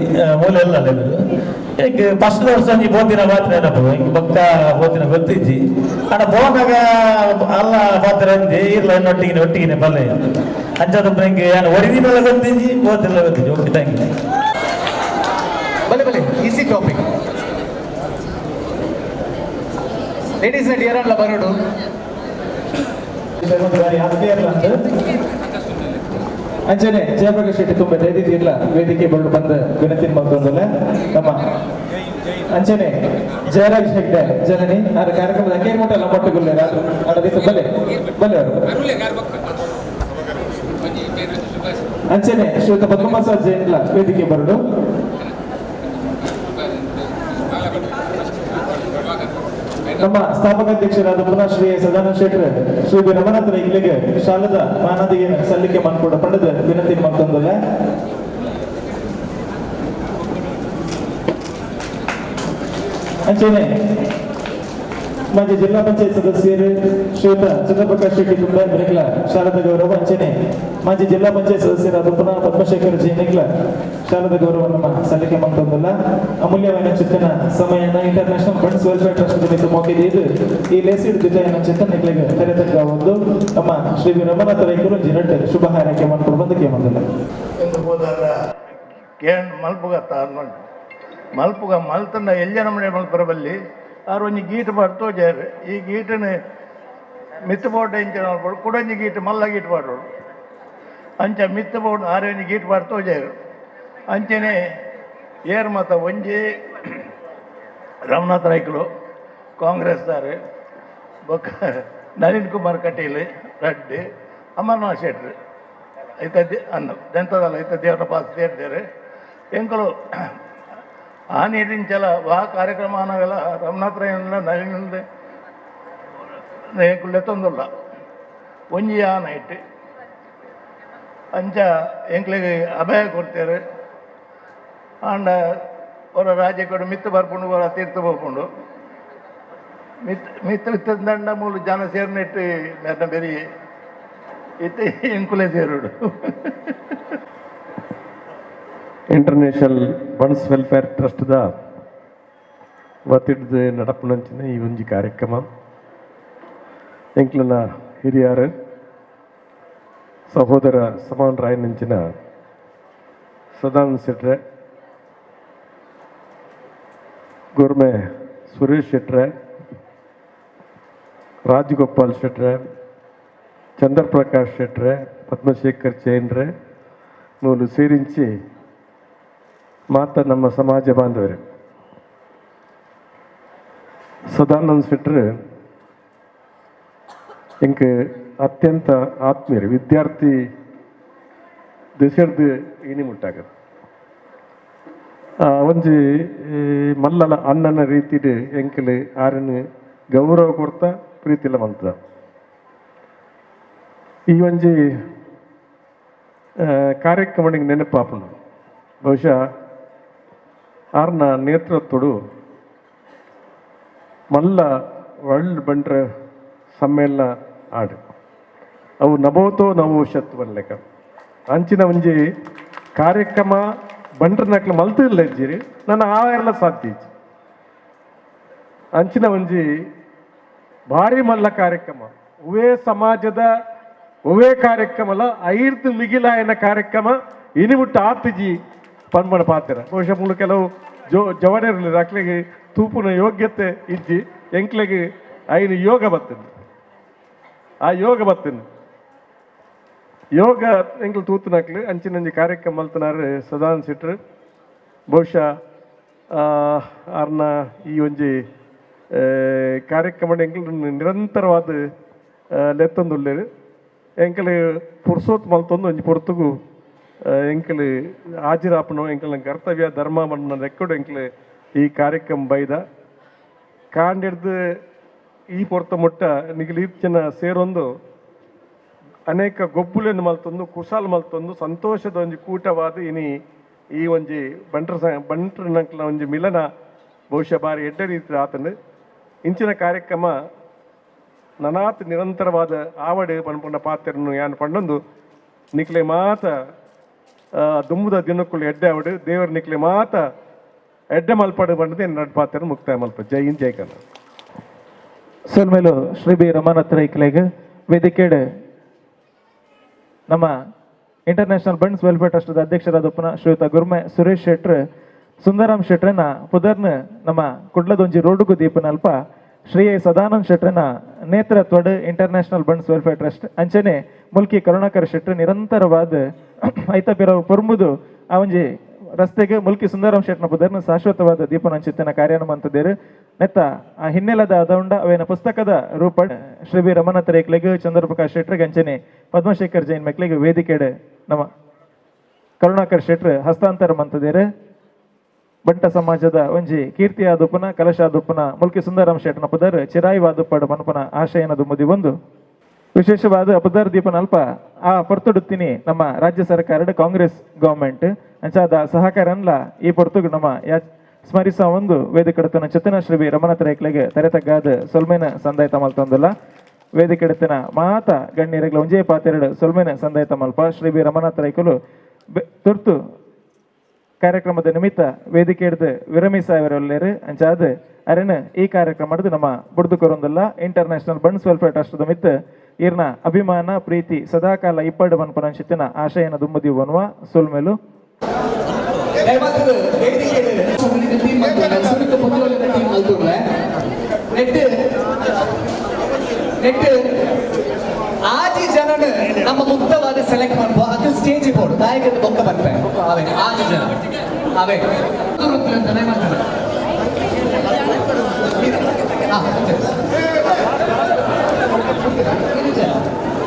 ಮೂಲೆ ಎಲ್ಲ ಅಲ್ಲ ಇದು ಈಗ ಫಸ್ಟ್ ವರ್ಷ ಒಂಜಿ ಬೋತಿನ ಪಾತ್ರ ಏನಪ್ಪ ಹಿಂಗೆ ಬೊಕ್ಕ ಬೋತಿನ ಗೊತ್ತಿಜ್ಜಿ ಅಣ್ಣ ಬೋನಾಗ ಅಲ್ಲ ಪಾತ್ರ ಅಂಜಿ ಇರ್ಲ ಒಟ್ಟಿಗೆ ಒಟ್ಟಿಗೆ ಬಲ್ಲೆ ಅಂಚಾದ ಹಿಂಗೆ ಏನು ಒರಿದಿನೆಲ್ಲ ಗೊತ್ತಿಜ್ಜಿ ಬೋತಿಲ್ಲ ಗೊತ್ತಿಜ್ಜಿ. Okay thank you. ಬಲೆ ಬಲೆ ಈಸಿ ಟಾಪಿಕ್ ಲೇಡೀಸ್ ಡಿಯರ್ ಅಲ್ಲ ಬರೋಡು ಅಂಚನೆ ಜಯಪ್ರಕಾಶ್ ಶೆಟ್ಟಿ ತುಂಬ ದಯದಿಲ್ಲ ವೇದಿಕೆ ಬರಲು ಬಂದ ವಿನಂತಿ ಮತ್ತೊಂದಲ್ಲ ನಮ್ಮ ಅಂಚನೆ ಜಯರಾಜ್ ಹೆಗ್ಡೆ ಜನನಿ ಆ ಕಾರ್ಯಕ್ರಮದ ಅಕ್ಕೇರ್ ಮುಟ್ಟಲ್ಲ ಮೊಟ್ಟಗುಲ್ಲೆ ಅಡದಿತ್ತು ಬಲೆ ಬಲೆ ಅವರು ಅಂಚನೆ ಶ್ರೀಯುತ ಪದ್ಮಪ್ರಸಾದ್ ಜೈನ್ಲ ವೇದಿಕೆ ಬರಲು. ನಮ್ಮ ಸ್ಥಾಪಕಾಧ್ಯಕ್ಷರಾದ ಪುನಃ ಶ್ರೀ ಸದಾನಂದ ಶೆಟ್ಟರ್ ಶ್ರೀ ಬಿ ರಮನಾಥರ ಇಲ್ಲಿಗೆ ಶಾಲದ ಮಾನದಿಗೆ ಸಲ್ಲಿಕೆ ಮನ್ಕೊಡ ಪಡೆದ ವಿನಂತಿ ಮತ್ತೊಂದಲ್ಲ. ಅಂಚನೆ ಮಾಜಿ ಜಿಲ್ಲಾ ಪಂಚಾಯತ್ ಸದಸ್ಯರು ಶ್ರೀಯುತ ಚಂದ್ರಪ್ರಕಾಶ್ ಶೆಟ್ಟಿ ತುಂಬ ಬೆರಗ್ಲ ಶಾಲದ ಗೌರವ. ಅಂಚನೆ ಮಾಜಿ ಜಿಲ್ಲಾ ಪಂಚಾಯತ್ ಸದಸ್ಯರಾದ ಪುನಃ ಪದ್ಮಶೇಖರ್ ಜೈನಿಗ್ಲ ಶಾಲದ ಗೌರವ ನಮ್ಮ ಸಲ್ಲಿಕೆ ಮಂತೊಂದಲ್ಲ. ಅಮೂಲ್ಯವಾದ ಚಿತ್ತನ ಸಮಯನ ಇಂಟರ್ನ್ಯಾಷನಲ್ ಬಂಟ್ಸ್ ವೆಲ್ಫೇರ್ ಟ್ರಸ್ಟ್ ನಿಮಿತ್ತ ಮೋಕಿದ್ದು ಈ ಲೇಸಿಡ್ ಜೊತೆಯನ್ನ ಚಿತ್ತನ ನಿಗ್ಲಿಗೆ ಕರೆತಕ್ಕ ಒಂದು ನಮ್ಮ ಶ್ರೀ ವಿ ರಮನಾಥ ರೈಕರು ಜಿರಟ್ ಶುಭ ಹಾರೈಕೆ ಮಾಡ್ಕೊಂಡು ಬಂದಕ್ಕೆ ಬಂದಿಲ್ಲ. ಮಲ್ಪುಗತ್ತ ಮಲ್ಪುಗ ಮಲ್ತಂಡ ಎಲ್ಲಿ ಮನೆ ಮಲ್ಪರ ಬಲ್ಲಿ ಆರು ಒಂಜಿ ಗೀಟ್ ಪಾಡ್ ತೋಜಾರು ಈ ಗೀಟನೆ ಮಿತ್ತು ಬೋರ್ಡ್ ಇಂಚಿನ ಮಲ್ಪೊಡು ಕುಡೊಂಜಿ ಗೀಟ್ ಮಲ್ಲ ಗೀಟ್ ಪಾಡೋಡು ಅಂಚ ಮಿತ್ತು ಬೋರ್ಡ್ ಆರು ಒಂಜಿ ಗೀಟ್ ಪಾಡ್ ತೋಜಾರು ಅಂಚನೆ ಏರ್ ಮತ ಒಂಜಿ ರಮನಾಥ ರೈಕುಲು ಕಾಂಗ್ರೆಸ್ದಾರು ಬೊಕ್ಕ ನಳಿನ್ ಕುಮಾರ್ ಕಟೀಲ್ ರಡ್ಡಿ ಅಮರ್ನಾಥ್ ಶೆಟ್ರು ಐತ ಅನ್ನ ದೆಂತದಲ್ಲ ಐತ ದೇವರ ಪಾಸ್ ಸೇರ್ತಾರೆ ಎಂಕುಲು ಆ ನೀರಿಂಚಲ ವಾ ಕಾರ್ಯಕ್ರಮ ಅನ್ನವೆಲ್ಲ ರಮನಾಥ ರೈನ ನಳಿನ್ ಎಂಕುಲು ಲೆತ್ತೊಂದುಲ್ಲ ಒಂಜಿ ಆ ನೈಟ್ ಅಂಚ ಎಂಕ್ಲೆಗ್ ಅಭಯ ಕೊಡ್ತೇವೆ ಆಂಡ ಅವರ ರಾಜ್ಯ ಮಿತ್ತು ಬರ್ಪುಂಡು ಅವರ ತೀರ್ಥ ಪೋಪುಂಡು ಮಿತ್ ಮಿತ್ತು ದಂಡ ಮೂಲು ಜನ ಸೇರ್ನೆಟ್ಟು ಮೆರ್ನ ಬೆರಿ ಇತ್ತೆ ಎಂಕುಲೆ ಸೇರುಡು. ಇಂಟರ್ನ್ಯಾಷನಲ್ ಬಂಟ್ಸ್ ವೆಲ್ಫೇರ್ ಟ್ರಸ್ಟ್ದ ವತಿಡ್ದು ನಡಪುನಂಚಿನ ಈ ಒಂಜಿ ಕಾರ್ಯಕ್ರಮ ಎಂಕ್ಲನ ಹಿರಿಯರು ಸಹೋದರ ಸಮಾನ್ ರಾಯನಂಚಿನ ಸದಾನಂದ ಶೆಟ್ರೆ ಗುರ್ಮೆ ಸುರೇಶ್ ಶೆಟ್ರೆ ರಾಜಗೋಪಾಲ್ ಶೆಟ್ರೆ ಚಂದ್ರಪ್ರಕಾಶ್ ಶೆಟ್ರೆ ಪದ್ಮಶೇಖರ್ ಜೈನ್ರೆ ಮೂಲು ಸೇರಿಂಚಿ ಮಾತ ನಮ್ಮ ಸಮಾಜ ಬಾಂಧವರು ಸದಾನಂದ ಶೆಟ್ರು ಎಂಕ್ ಅತ್ಯಂತ ಆತ್ಮೀಯರು ವಿದ್ಯಾರ್ಥಿ ದೆಸೆರ್ದು ಇನಿ ಮುಟ್ಟಾಗ ಒಂಜಿ ಮಲ್ಲಲ ಅಣ್ಣನ ರೀತಿಡ್ ಎಂಕಲ್ ಆರನ್ ಗೌರವ ಕೊಡ್ತಾ ಪ್ರೀತಿಲ ಮಂತದ ಈ ಒಂಜಿ ಕಾರ್ಯಕ್ರಮಣಿಗೆ ನೆನಪಾಪುಂಡು. ಬಹುಶಃ ಆರ್ನ ನೇತೃತ್ವಡು ಮಲ್ಲ ವರ್ಲ್ಡ್ ಬಂಟ್ರ ಸಮ್ಮೇಳನ ಆಡು ಅವು ನಬೋತೋ ನವೋಷತ್ ಲೆಕ್ಕ ಅಂಚಿನ ಒಂಜಿ ಕಾರ್ಯಕ್ರಮ ಬಂಟ್ರನಕ್ಲು ಮಲ್ತಿಲ್ಲ ಇಜ್ಜಿರಿ ನನ್ನ ಆವೆಲ್ಲ ಸಾಧ್ಯ ಇಜ್ಜಿ. ಅಂಚಿನ ಒಂಜಿ ಭಾರಿ ಮಲ್ಲ ಕಾರ್ಯಕ್ರಮ ಉವೇ ಸಮಾಜದ ಉವೇ ಕಾರ್ಯಕ್ರಮಲ ಐರ್ದು ಮಿಗಿಲಾಯನ ಕಾರ್ಯಕ್ರಮ ಇನಿಬಿಟ್ಟು ಆತಿಜಿ ಪನ್ಮಣ ಪಾತ್ರ ಬಹುಶಃ ಮೂಲ ಕೆಲವು ಜೋ ಜವನರಲ್ಲಿ ಅಕ್ಲೆಗೆ ತೂಪುನ ಯೋಗ್ಯತೆ ಇಜ್ಜಿ ಎಂಕ್ಲೆಗೆ ಐನು ಯೋಗ ಬರ್ತದೆ ಆ ಯೋಗ ಬರ್ತದೆ ಯೋಗ ಎಂಕ್ಲು ತೂತುನಕ್ಲು ಅಂಚಿನಂಜಿ ಕಾರ್ಯಕ್ರಮ ಮಲ್ತನಾರು ಸದಾನ್ ಸಿಟ್ರು ಬಹುಶಃ ಆರ್ನ ಈ ಒಂಜಿ ಕಾರ್ಯಕ್ರಮ ಎಂಕ್ಲು ನಿರಂತರವಾದ ಲೆತ್ತೊಂದುಲ್ಲೇರು ಎಂಕಲು ಪುರ್ಸೋತ್ ಮಲ್ತೊಂದು ಒಂಜಿ ಪೊರ್ತುಗು ಎಂಕಲು ಹಾಜಿರಾಪನು ಎಂಕಲ್ನ ಕರ್ತವ್ಯ ಧರ್ಮ ಮಣ್ಣ ರೆಕ್ಕೊಡು ಎಂಕಲು ಈ ಕಾರ್ಯಕ್ರಮ ಬೈದ ಕಾಂಡಿಡ್ದು ಈ ಪೊರ್ತ ಮುಟ್ಟ ನಿಗಲು ಜನ ಸೇರೊಂದು ಅನೇಕ ಗೊಬ್ಬುಲೆನ್ ಮಲ್ತೊಂದು ಕುಸಾಲ್ ಮಲ್ತೊಂದು ಸಂತೋಷದ ಒಂಜಿ ಕೂಟವಾದ ಇನಿ ಈ ಒಂಜಿ ಬಂಟ್ರ ಬಂಟ್ರನಂಕ್ಲ ಒಂಜಿ ಮಿಲನ ಬಹುಶಃ ಬಾರಿ ಎಡ್ಡೆ ರೀತಿ ಆತನು ಇಂಚಿನ ಕಾರ್ಯಕ್ರಮ ನನಾತ್ ನಿರಂತರವಾದ ಆವಡೆ ಪನ್ಪುಂಡ ಪಾತ್ರನು ಯಾನ್ ಪಂಡೊಂದು ನಿಕ್ಲೆ ಮಾತ ದುಂಬುದ ದಿನಕ್ಕುಲು ಎಡ್ಡೆ ಆವಡು ದೇವರ ನಿಕ್ಲೆ ಮಾತ ಎಡ್ಡೆ ಮಲ್ಪಡು ಬಂಡದೆ ನಡ್ ಪಾತ್ರ ಮುಕ್ತಾಯ ಮಲ್ಪ. ಜೈ ಹಿಂದ್, ಜೈ ಕನ್ನಡ. ಸೊಲ್ಮೇಲು ಶ್ರೀ ಬಿ ರಮಾನಾಥ್ ರೈಕ್ಲೆಗ್ ವೇದಿಕೆಡ್ ನಮ್ಮ international bunts welfare ಟ್ರಸ್ಟ್ದ ಅಧ್ಯಕ್ಷರಾದ ಪುನಃ ಶ್ರೀಯುತ ಗುರ್ಮೆ ಸುರೇಶ್ ಶೆಟ್ರ್ ಸುಂದರಾಮ್ ಶೆಟ್ರನ ಪುದರ್ನ ನಮ್ಮ ಕುಡ್ಲದೊಂಜಿ ರೋಡುಗು ದೀಪನಲ್ಪ ಶ್ರೀ ಎ Sadanand ಶೆಟ್ರನ ನೇತೃತ್ವಡ್ international bunts welfare trust ಅಂಚನೆ ಮುಲ್ಕಿ ಕರುಣಾಕರ್ ಶೆಟ್ರ್ ನಿರಂತರವಾದ ಐತಪಿರವು ಪೊರ್ಮುದು ಆ ಒಂಜಿ ರಸ್ತೆಗೆ ಮುಲ್ಕಿ ಸುಂದರಾಮ್ ಶೆಟ್ನ ಪುದರ್ನ ಶಾಶ್ವತವಾದ ದೀಪನಂಚಿತ್ತಿನ ಕಾರ್ಯಾನುಮಂತದೇರು ನೆತ್ತ ಆ ಹಿನ್ನೆಲದ ಅದೌಂಡ ಅವೇನ ಪುಸ್ತಕದ ರೂಪ ಶ್ರೀ ಬಿ ರಮನಾಥ ರೇಕ್ಲೆಗ್ ಚಂದ್ರಪ್ರಕಾಶ್ ಶೆಟ್ರಿಗೆ ಅಂಚನೆ ಪದ್ಮಶೇಖರ್ ಜೈನ್ ಮೆಕ್ಲೆಗ್ ವೇದಿಕೆಡೆ ನಮ್ಮ ಕರುಣಾಕರ್ ಶೆಟ್ರ್ ಹಸ್ತಾಂತರ ಮಂತದೇರು. ಬಂಟ ಸಮಾಜದ ಒಂಜಿ ಕೀರ್ತಿಯಾದುಪುನ ಕಲಶಾದುಪುನ ಮುಲ್ಕಿ ಸುಂದರಾಮ್ ಶೆಟ್ನ ಪುದರ್ ಚಿರಾಯಿವಾದುಪ್ಪಡು ಪನ್ಪುನ ಆಶಯನದು ಮುದಿ ಒಂದು ವಿಶೇಷವಾದ ಪುದರ್ ದೀಪನಲ್ಪ ಆ ಪೊರ್ತುಡುತ್ತೀನಿ ನಮ್ಮ ರಾಜ್ಯ ಸರ್ಕಾರದ ಕಾಂಗ್ರೆಸ್ ಗವರ್ಮೆಂಟ್ ಅಂಚಾದ ಸಹಕಾರನ್ಲ ಈ ಪೊರ್ತುಗು ನಮ್ಮ ಸ್ಮರಿಸ ಒಂದು ವೇದಿಕೆಡತನ ಚತನ ಶ್ರೀ ಬಿ ರಮನಾಥ ರೈಕ್ಲೆಗೆ ತರೆತಗ್ಗಾದ ಸೊಲ್ಮೇನ ಸಂದಾಯ ಮಲ್ತೊಂದುಲ್ಲ. ವೇದಿಕೆಡತನ ಮಾತ ಗಣ್ಯರಗ್ಲ ಒಂಜೇ ಪಾತೆರಡು ಸೊಲ್ಮೇನ ಸಂದಾಯ ಮಲ್ಪ ಶ್ರೀ ಬಿ ರಮನಾಥ ರೈಕುಲು ತುರ್ತು ಕಾರ್ಯಕ್ರಮದ ನಿಮಿತ್ತ ವೇದಿಕೆ ಹಿಡಿದು ವಿರಮಿಸಾವರಲ್ಲೇರು ಅಂಚಾದ ಅರೆನ ಈ ಕಾರ್ಯಕ್ರಮ ನಮ್ಮ ಬುಡ್ದು ಕೊರೊಂದುಲ್ಲ international bunts welfare trust ಮಿತ್ತ ಈರ್ನ ಅಭಿಮಾನ ಪ್ರೀತಿ ಸದಾಕಾಲ ಇಪ್ಪಡು ಮನ್ಪನಂಚಿತ್ತಿನ ಆಶಯನ ದುಮ್ಮದಿ ಬನ್ನುವ ಸೊಲ್ಮೇಲು. ಆಜಿ ಜನನ ನಮ್ಮ ಮುಕ್ತವಾದ ಸೆಲೆಕ್ಟ್ ಮಾಡ್ಬೋ ಅದು ಸ್ಟೇಜ್ ಬೋರ್ಡ್ ನಾಯಕದ ಬೊಕ್ಕ ಬರ್ತಾರೆ ಅವೇ ಆಜಿ ಜನ ಅವೇ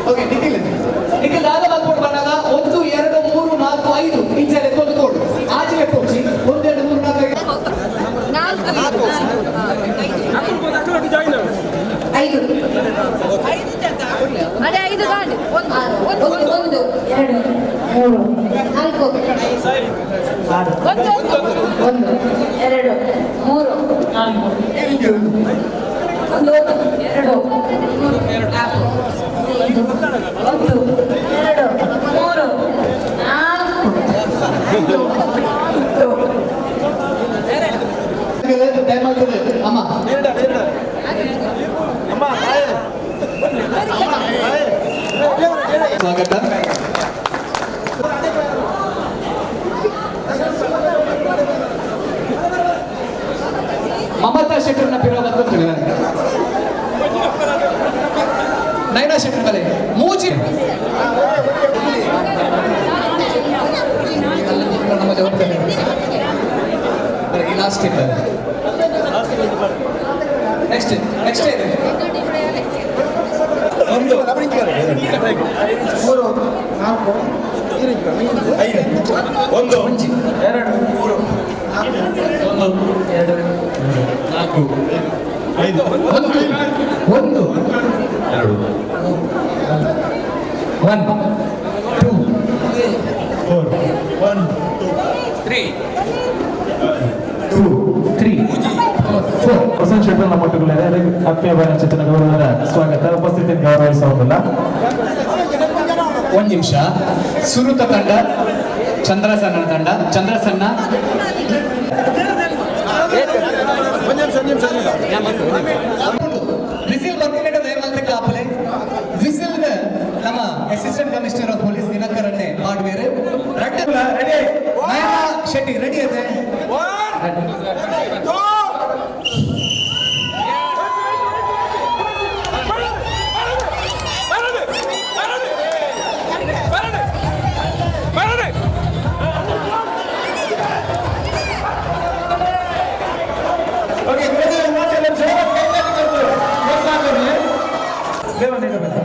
ಓಕೆ ನಿಖಿಲ್ ನಿಖಿಲ್ ದಾದ ಬಂದ್ಬಿಟ್ಟು ಬಂದಾಗ 1 2 3 4 5 ಇಂಚ ಲೆಕ್ಕೊಂಡು ಕೊಡು ಆಜಿ ಲೆಕ್ಕೋಚಿ 1 2 3 4 5 ಅದೇ 5 ಗಾಡಿ 1 1 1 2 3 4 1 1 2 3 4 1 2 3 4 1 2 3 4 ಅಮ್ಮ ಸ್ವಾಗತ. ಮಮತಾ ಶೆಟ್ಟರ್ನ ಪಿರೋ ಬಂದು ನಯನಾ ಶೆಟ್ಟರ್ ಬಲೆ ಮೂಜಿ ನಮ್ಮ ಜವಾಬ್ದಾರಿ ಲಾಸ್ಟ್ ಇಲ್ಲ. ನೆಕ್ಸ್ಟ್ ನೆಕ್ಸ್ಟ್ ಇದೆ 1 3 4 5 1 2 3 1 2 4 5 1 1 2 1 2 4 1 2 3 2 3 4. ವಸಂತ ಶೆಟ್ಟರ್ ನಮ್ಮ ಆತ್ಮೀಯ ಚಿತ್ರನ ಗೌರವದ ಸ್ವಾಗತ. ಉಪಸ್ಥಿತಿ ಗೌರವಿಸುವುದಿಲ್ಲ. ಒಂದು ನಿಮಿಷ. ಸುರುತ ತಂಡ ಚಂದ್ರಸನ್ನ ತಂಡ ಚಂದ್ರಸನ್ನ ಬಿಸಿಲು. Assistant commissioner of police ದಿನಕರನ್ನೇ ಮಾಡುವೇರು. ನಯನ ಶೆಟ್ಟಿ ರೆಡಿ ಅದೇ?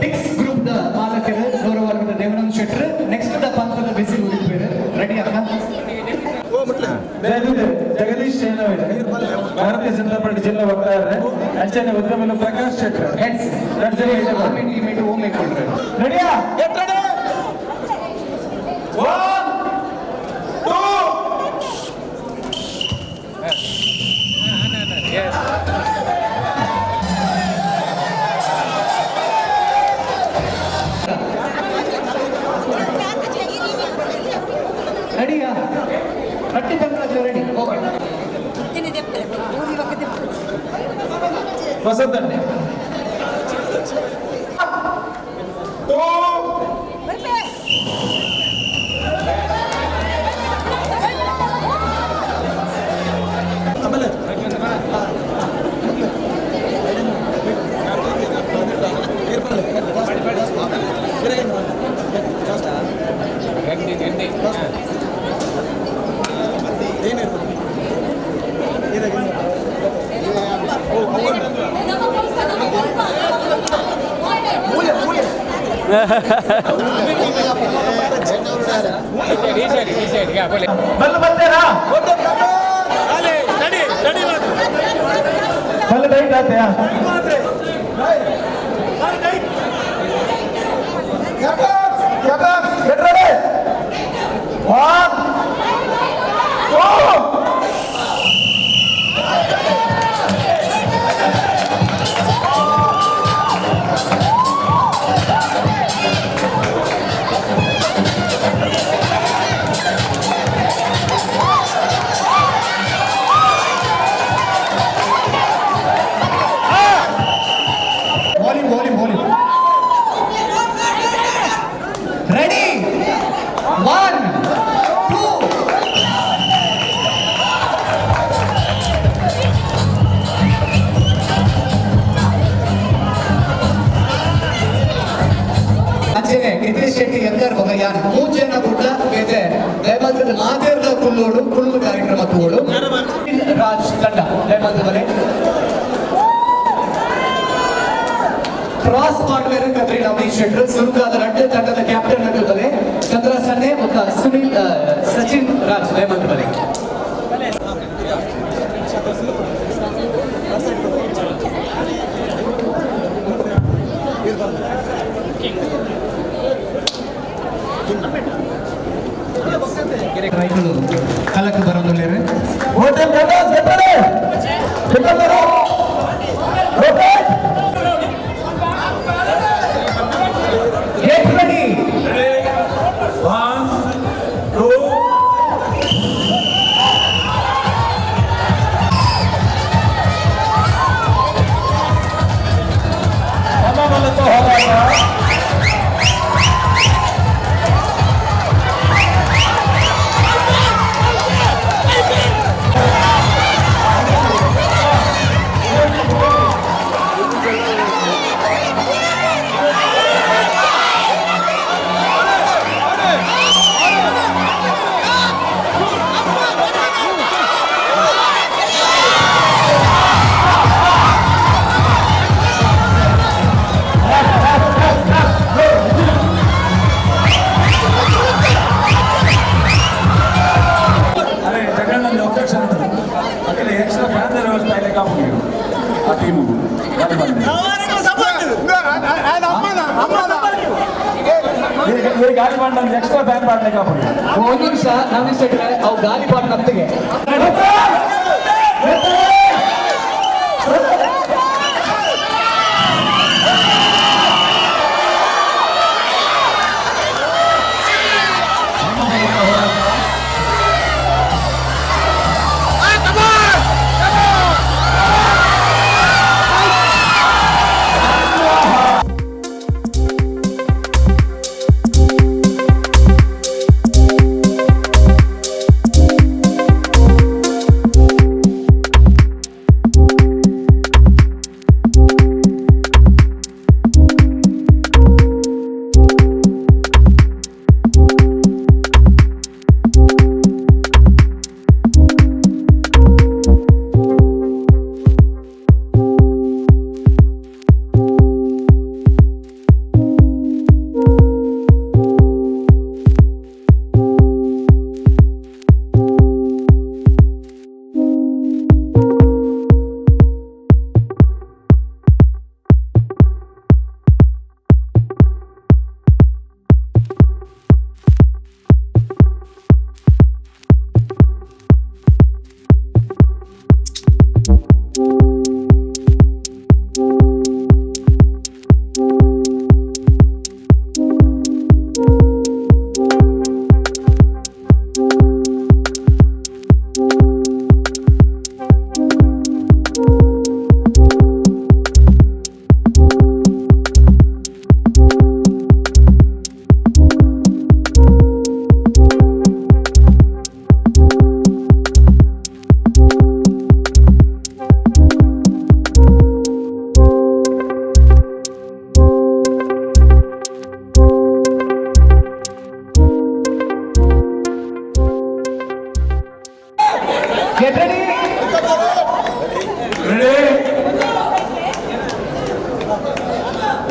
ಡಿಕ್ಸ್ ಗ್ರೂಪ್ ದ ಮಾಲಕರು ಗೌರವಾನ್ವಿತ ದೇವನಂದ್ ಶೆಟ್ಟರ್ ನೆಕ್ಸ್ಟ್ ದ ಪಂಥದ ಬಿಸಿ ಉಳಿಪೇರು ರೆಡಿ ಅಕ್ಕ. ಜಗದೀಶ್ ಭಾರತೀಯ ಜನತಾ ಪಾರ್ಟಿ ಜಿಲ್ಲಾ ವಕ್ತಾರರು ಅಂಚನೆ ಉದ್ರಮೇಲು ಪ್ರಕಾಶ್ ಶೆಟ್ಟರ್ ಹೆಡ್ಸ್ ರೆಡಿಯಾ? ರೆಡಿಯಾ? ರಟ್ಟಿ ತಂತ್ರ ರೆಡಿ. ಓಕೆ. ವಸಂತಣ್ಣೆ ಬಲ್ಲು ಬರ್ತೀರಾ? Ballu tight ಆತೆಯಾ? Volume volume volume. Ready, 1 2. ಅಂಚನೆ ನಿತೀಶ್ ಶೆಟ್ಟಿ ಎಂದರ್ ಬೊಗಯ್ಯಾನ್ ಮೂರು ಜನ ಕೂಡ ಬೇತೆ ದಯಮಾಲ್ತದ ಮಾತೇರ್ದ ಕುಲ್ಲೋಡು ಕುಲ್ಲು ಕಾರ್ಯಕ್ರಮ ತೂಡು ರಾಜ್ ತಂಡ ದಯಮಾಲ್ತದವರೇ ಕ್ರಾಸ್ ಮಾಡುವೇರು ಕತ್ರಿ ನವನೀಶ್ ಶೆಟ್ಟರ್ ಸುರುಗಾದ ರಡ್ಡ ತಂಡದ ಕ್ಯಾಪ್ಟನ್ ನಗರದಲ್ಲಿ ಚಂದ್ರ ಸನ್ನೆ ಮತ್ತು ಸುನಿಲ್ ಸಚಿನ್ ರಾಜ್ ದಯಮಾಲ್ತದವರೇ. ರೈತರು ಕಲಕ್ಕೆ ಬರೋದಿಲ್ಲ. Get ready. 1 2. ಹೋರಾಟ. ಅರೆ ಜಗಣ್ಣಲ್ಲಿ ಒಬ್ಜೆಕ್ಷನ್ ಅಕಲೆ ಎಕ್ಸ್ಟ್ರಾ ಫ್ಯಾನ್ ವ್ಯವಸ್ಥೆ ಆಯ್ಕೆ ಕಾಪುಂಡು ಆ ಟೀಮು. ಗಾಳಿ ಪಾಂಡ ಎಕ್ಸ್ಟ್ರಾ ಫ್ಯಾನ್ ಪಾಡ್ಲೆ ಕಾಪುಂಡು. ಒಂದು ನಿಮಿಷ ನವನೀಶ್ ಶೆಟ್ಟರ್ ಅವು ಗಾಲಿ ಪಾಟ್ ನಮ್ತಿಗೆ.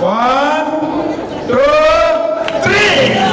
1 2 3.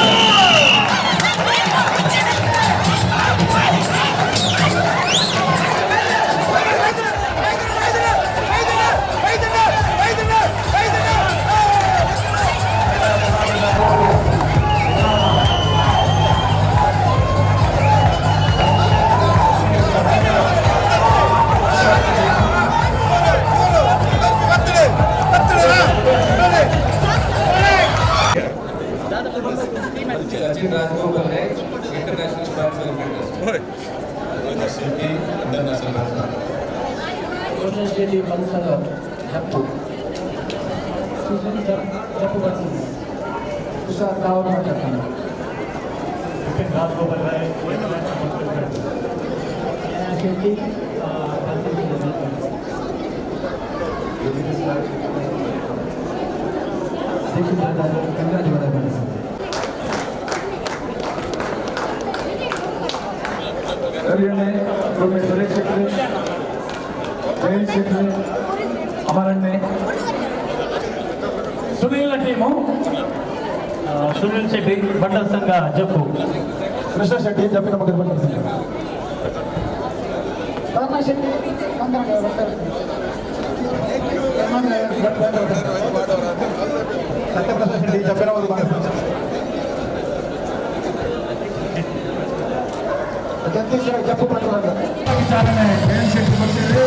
Sachin Rajgopal Naik, International Council of Industry. Shetty, International Council. Roshan Shetty Bansala Jappu. Susan Jappu Bansala. Tushar Kaur Matarkana. Vipin Rajgopal Naik, International Council of Industry. Shetty Suresh Shetty, Jayant Shetty, Amaranne, Sunil team, Sunil Shetty Bandar Sangha Jeppu, Krishna Shetty Jappina Magar Bandar Sangha, Varna Shetty Satyaprasad Shetty Jappina Magar Bandar Sangha, Jagadish Jeppu Bandar. ಚಾಲನೆ ಜಯಂತ್ ಶೆಟ್ಟಿ ಕೊಡ್ತೀವಿ.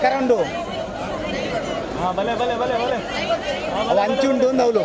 ಕರಂಡು ಬಲೆ ಬಲೆ ಬಲೆ ಬಲೆ ಅವು ಅಂಚುಂಡು ಒಂದು ಅವಳು.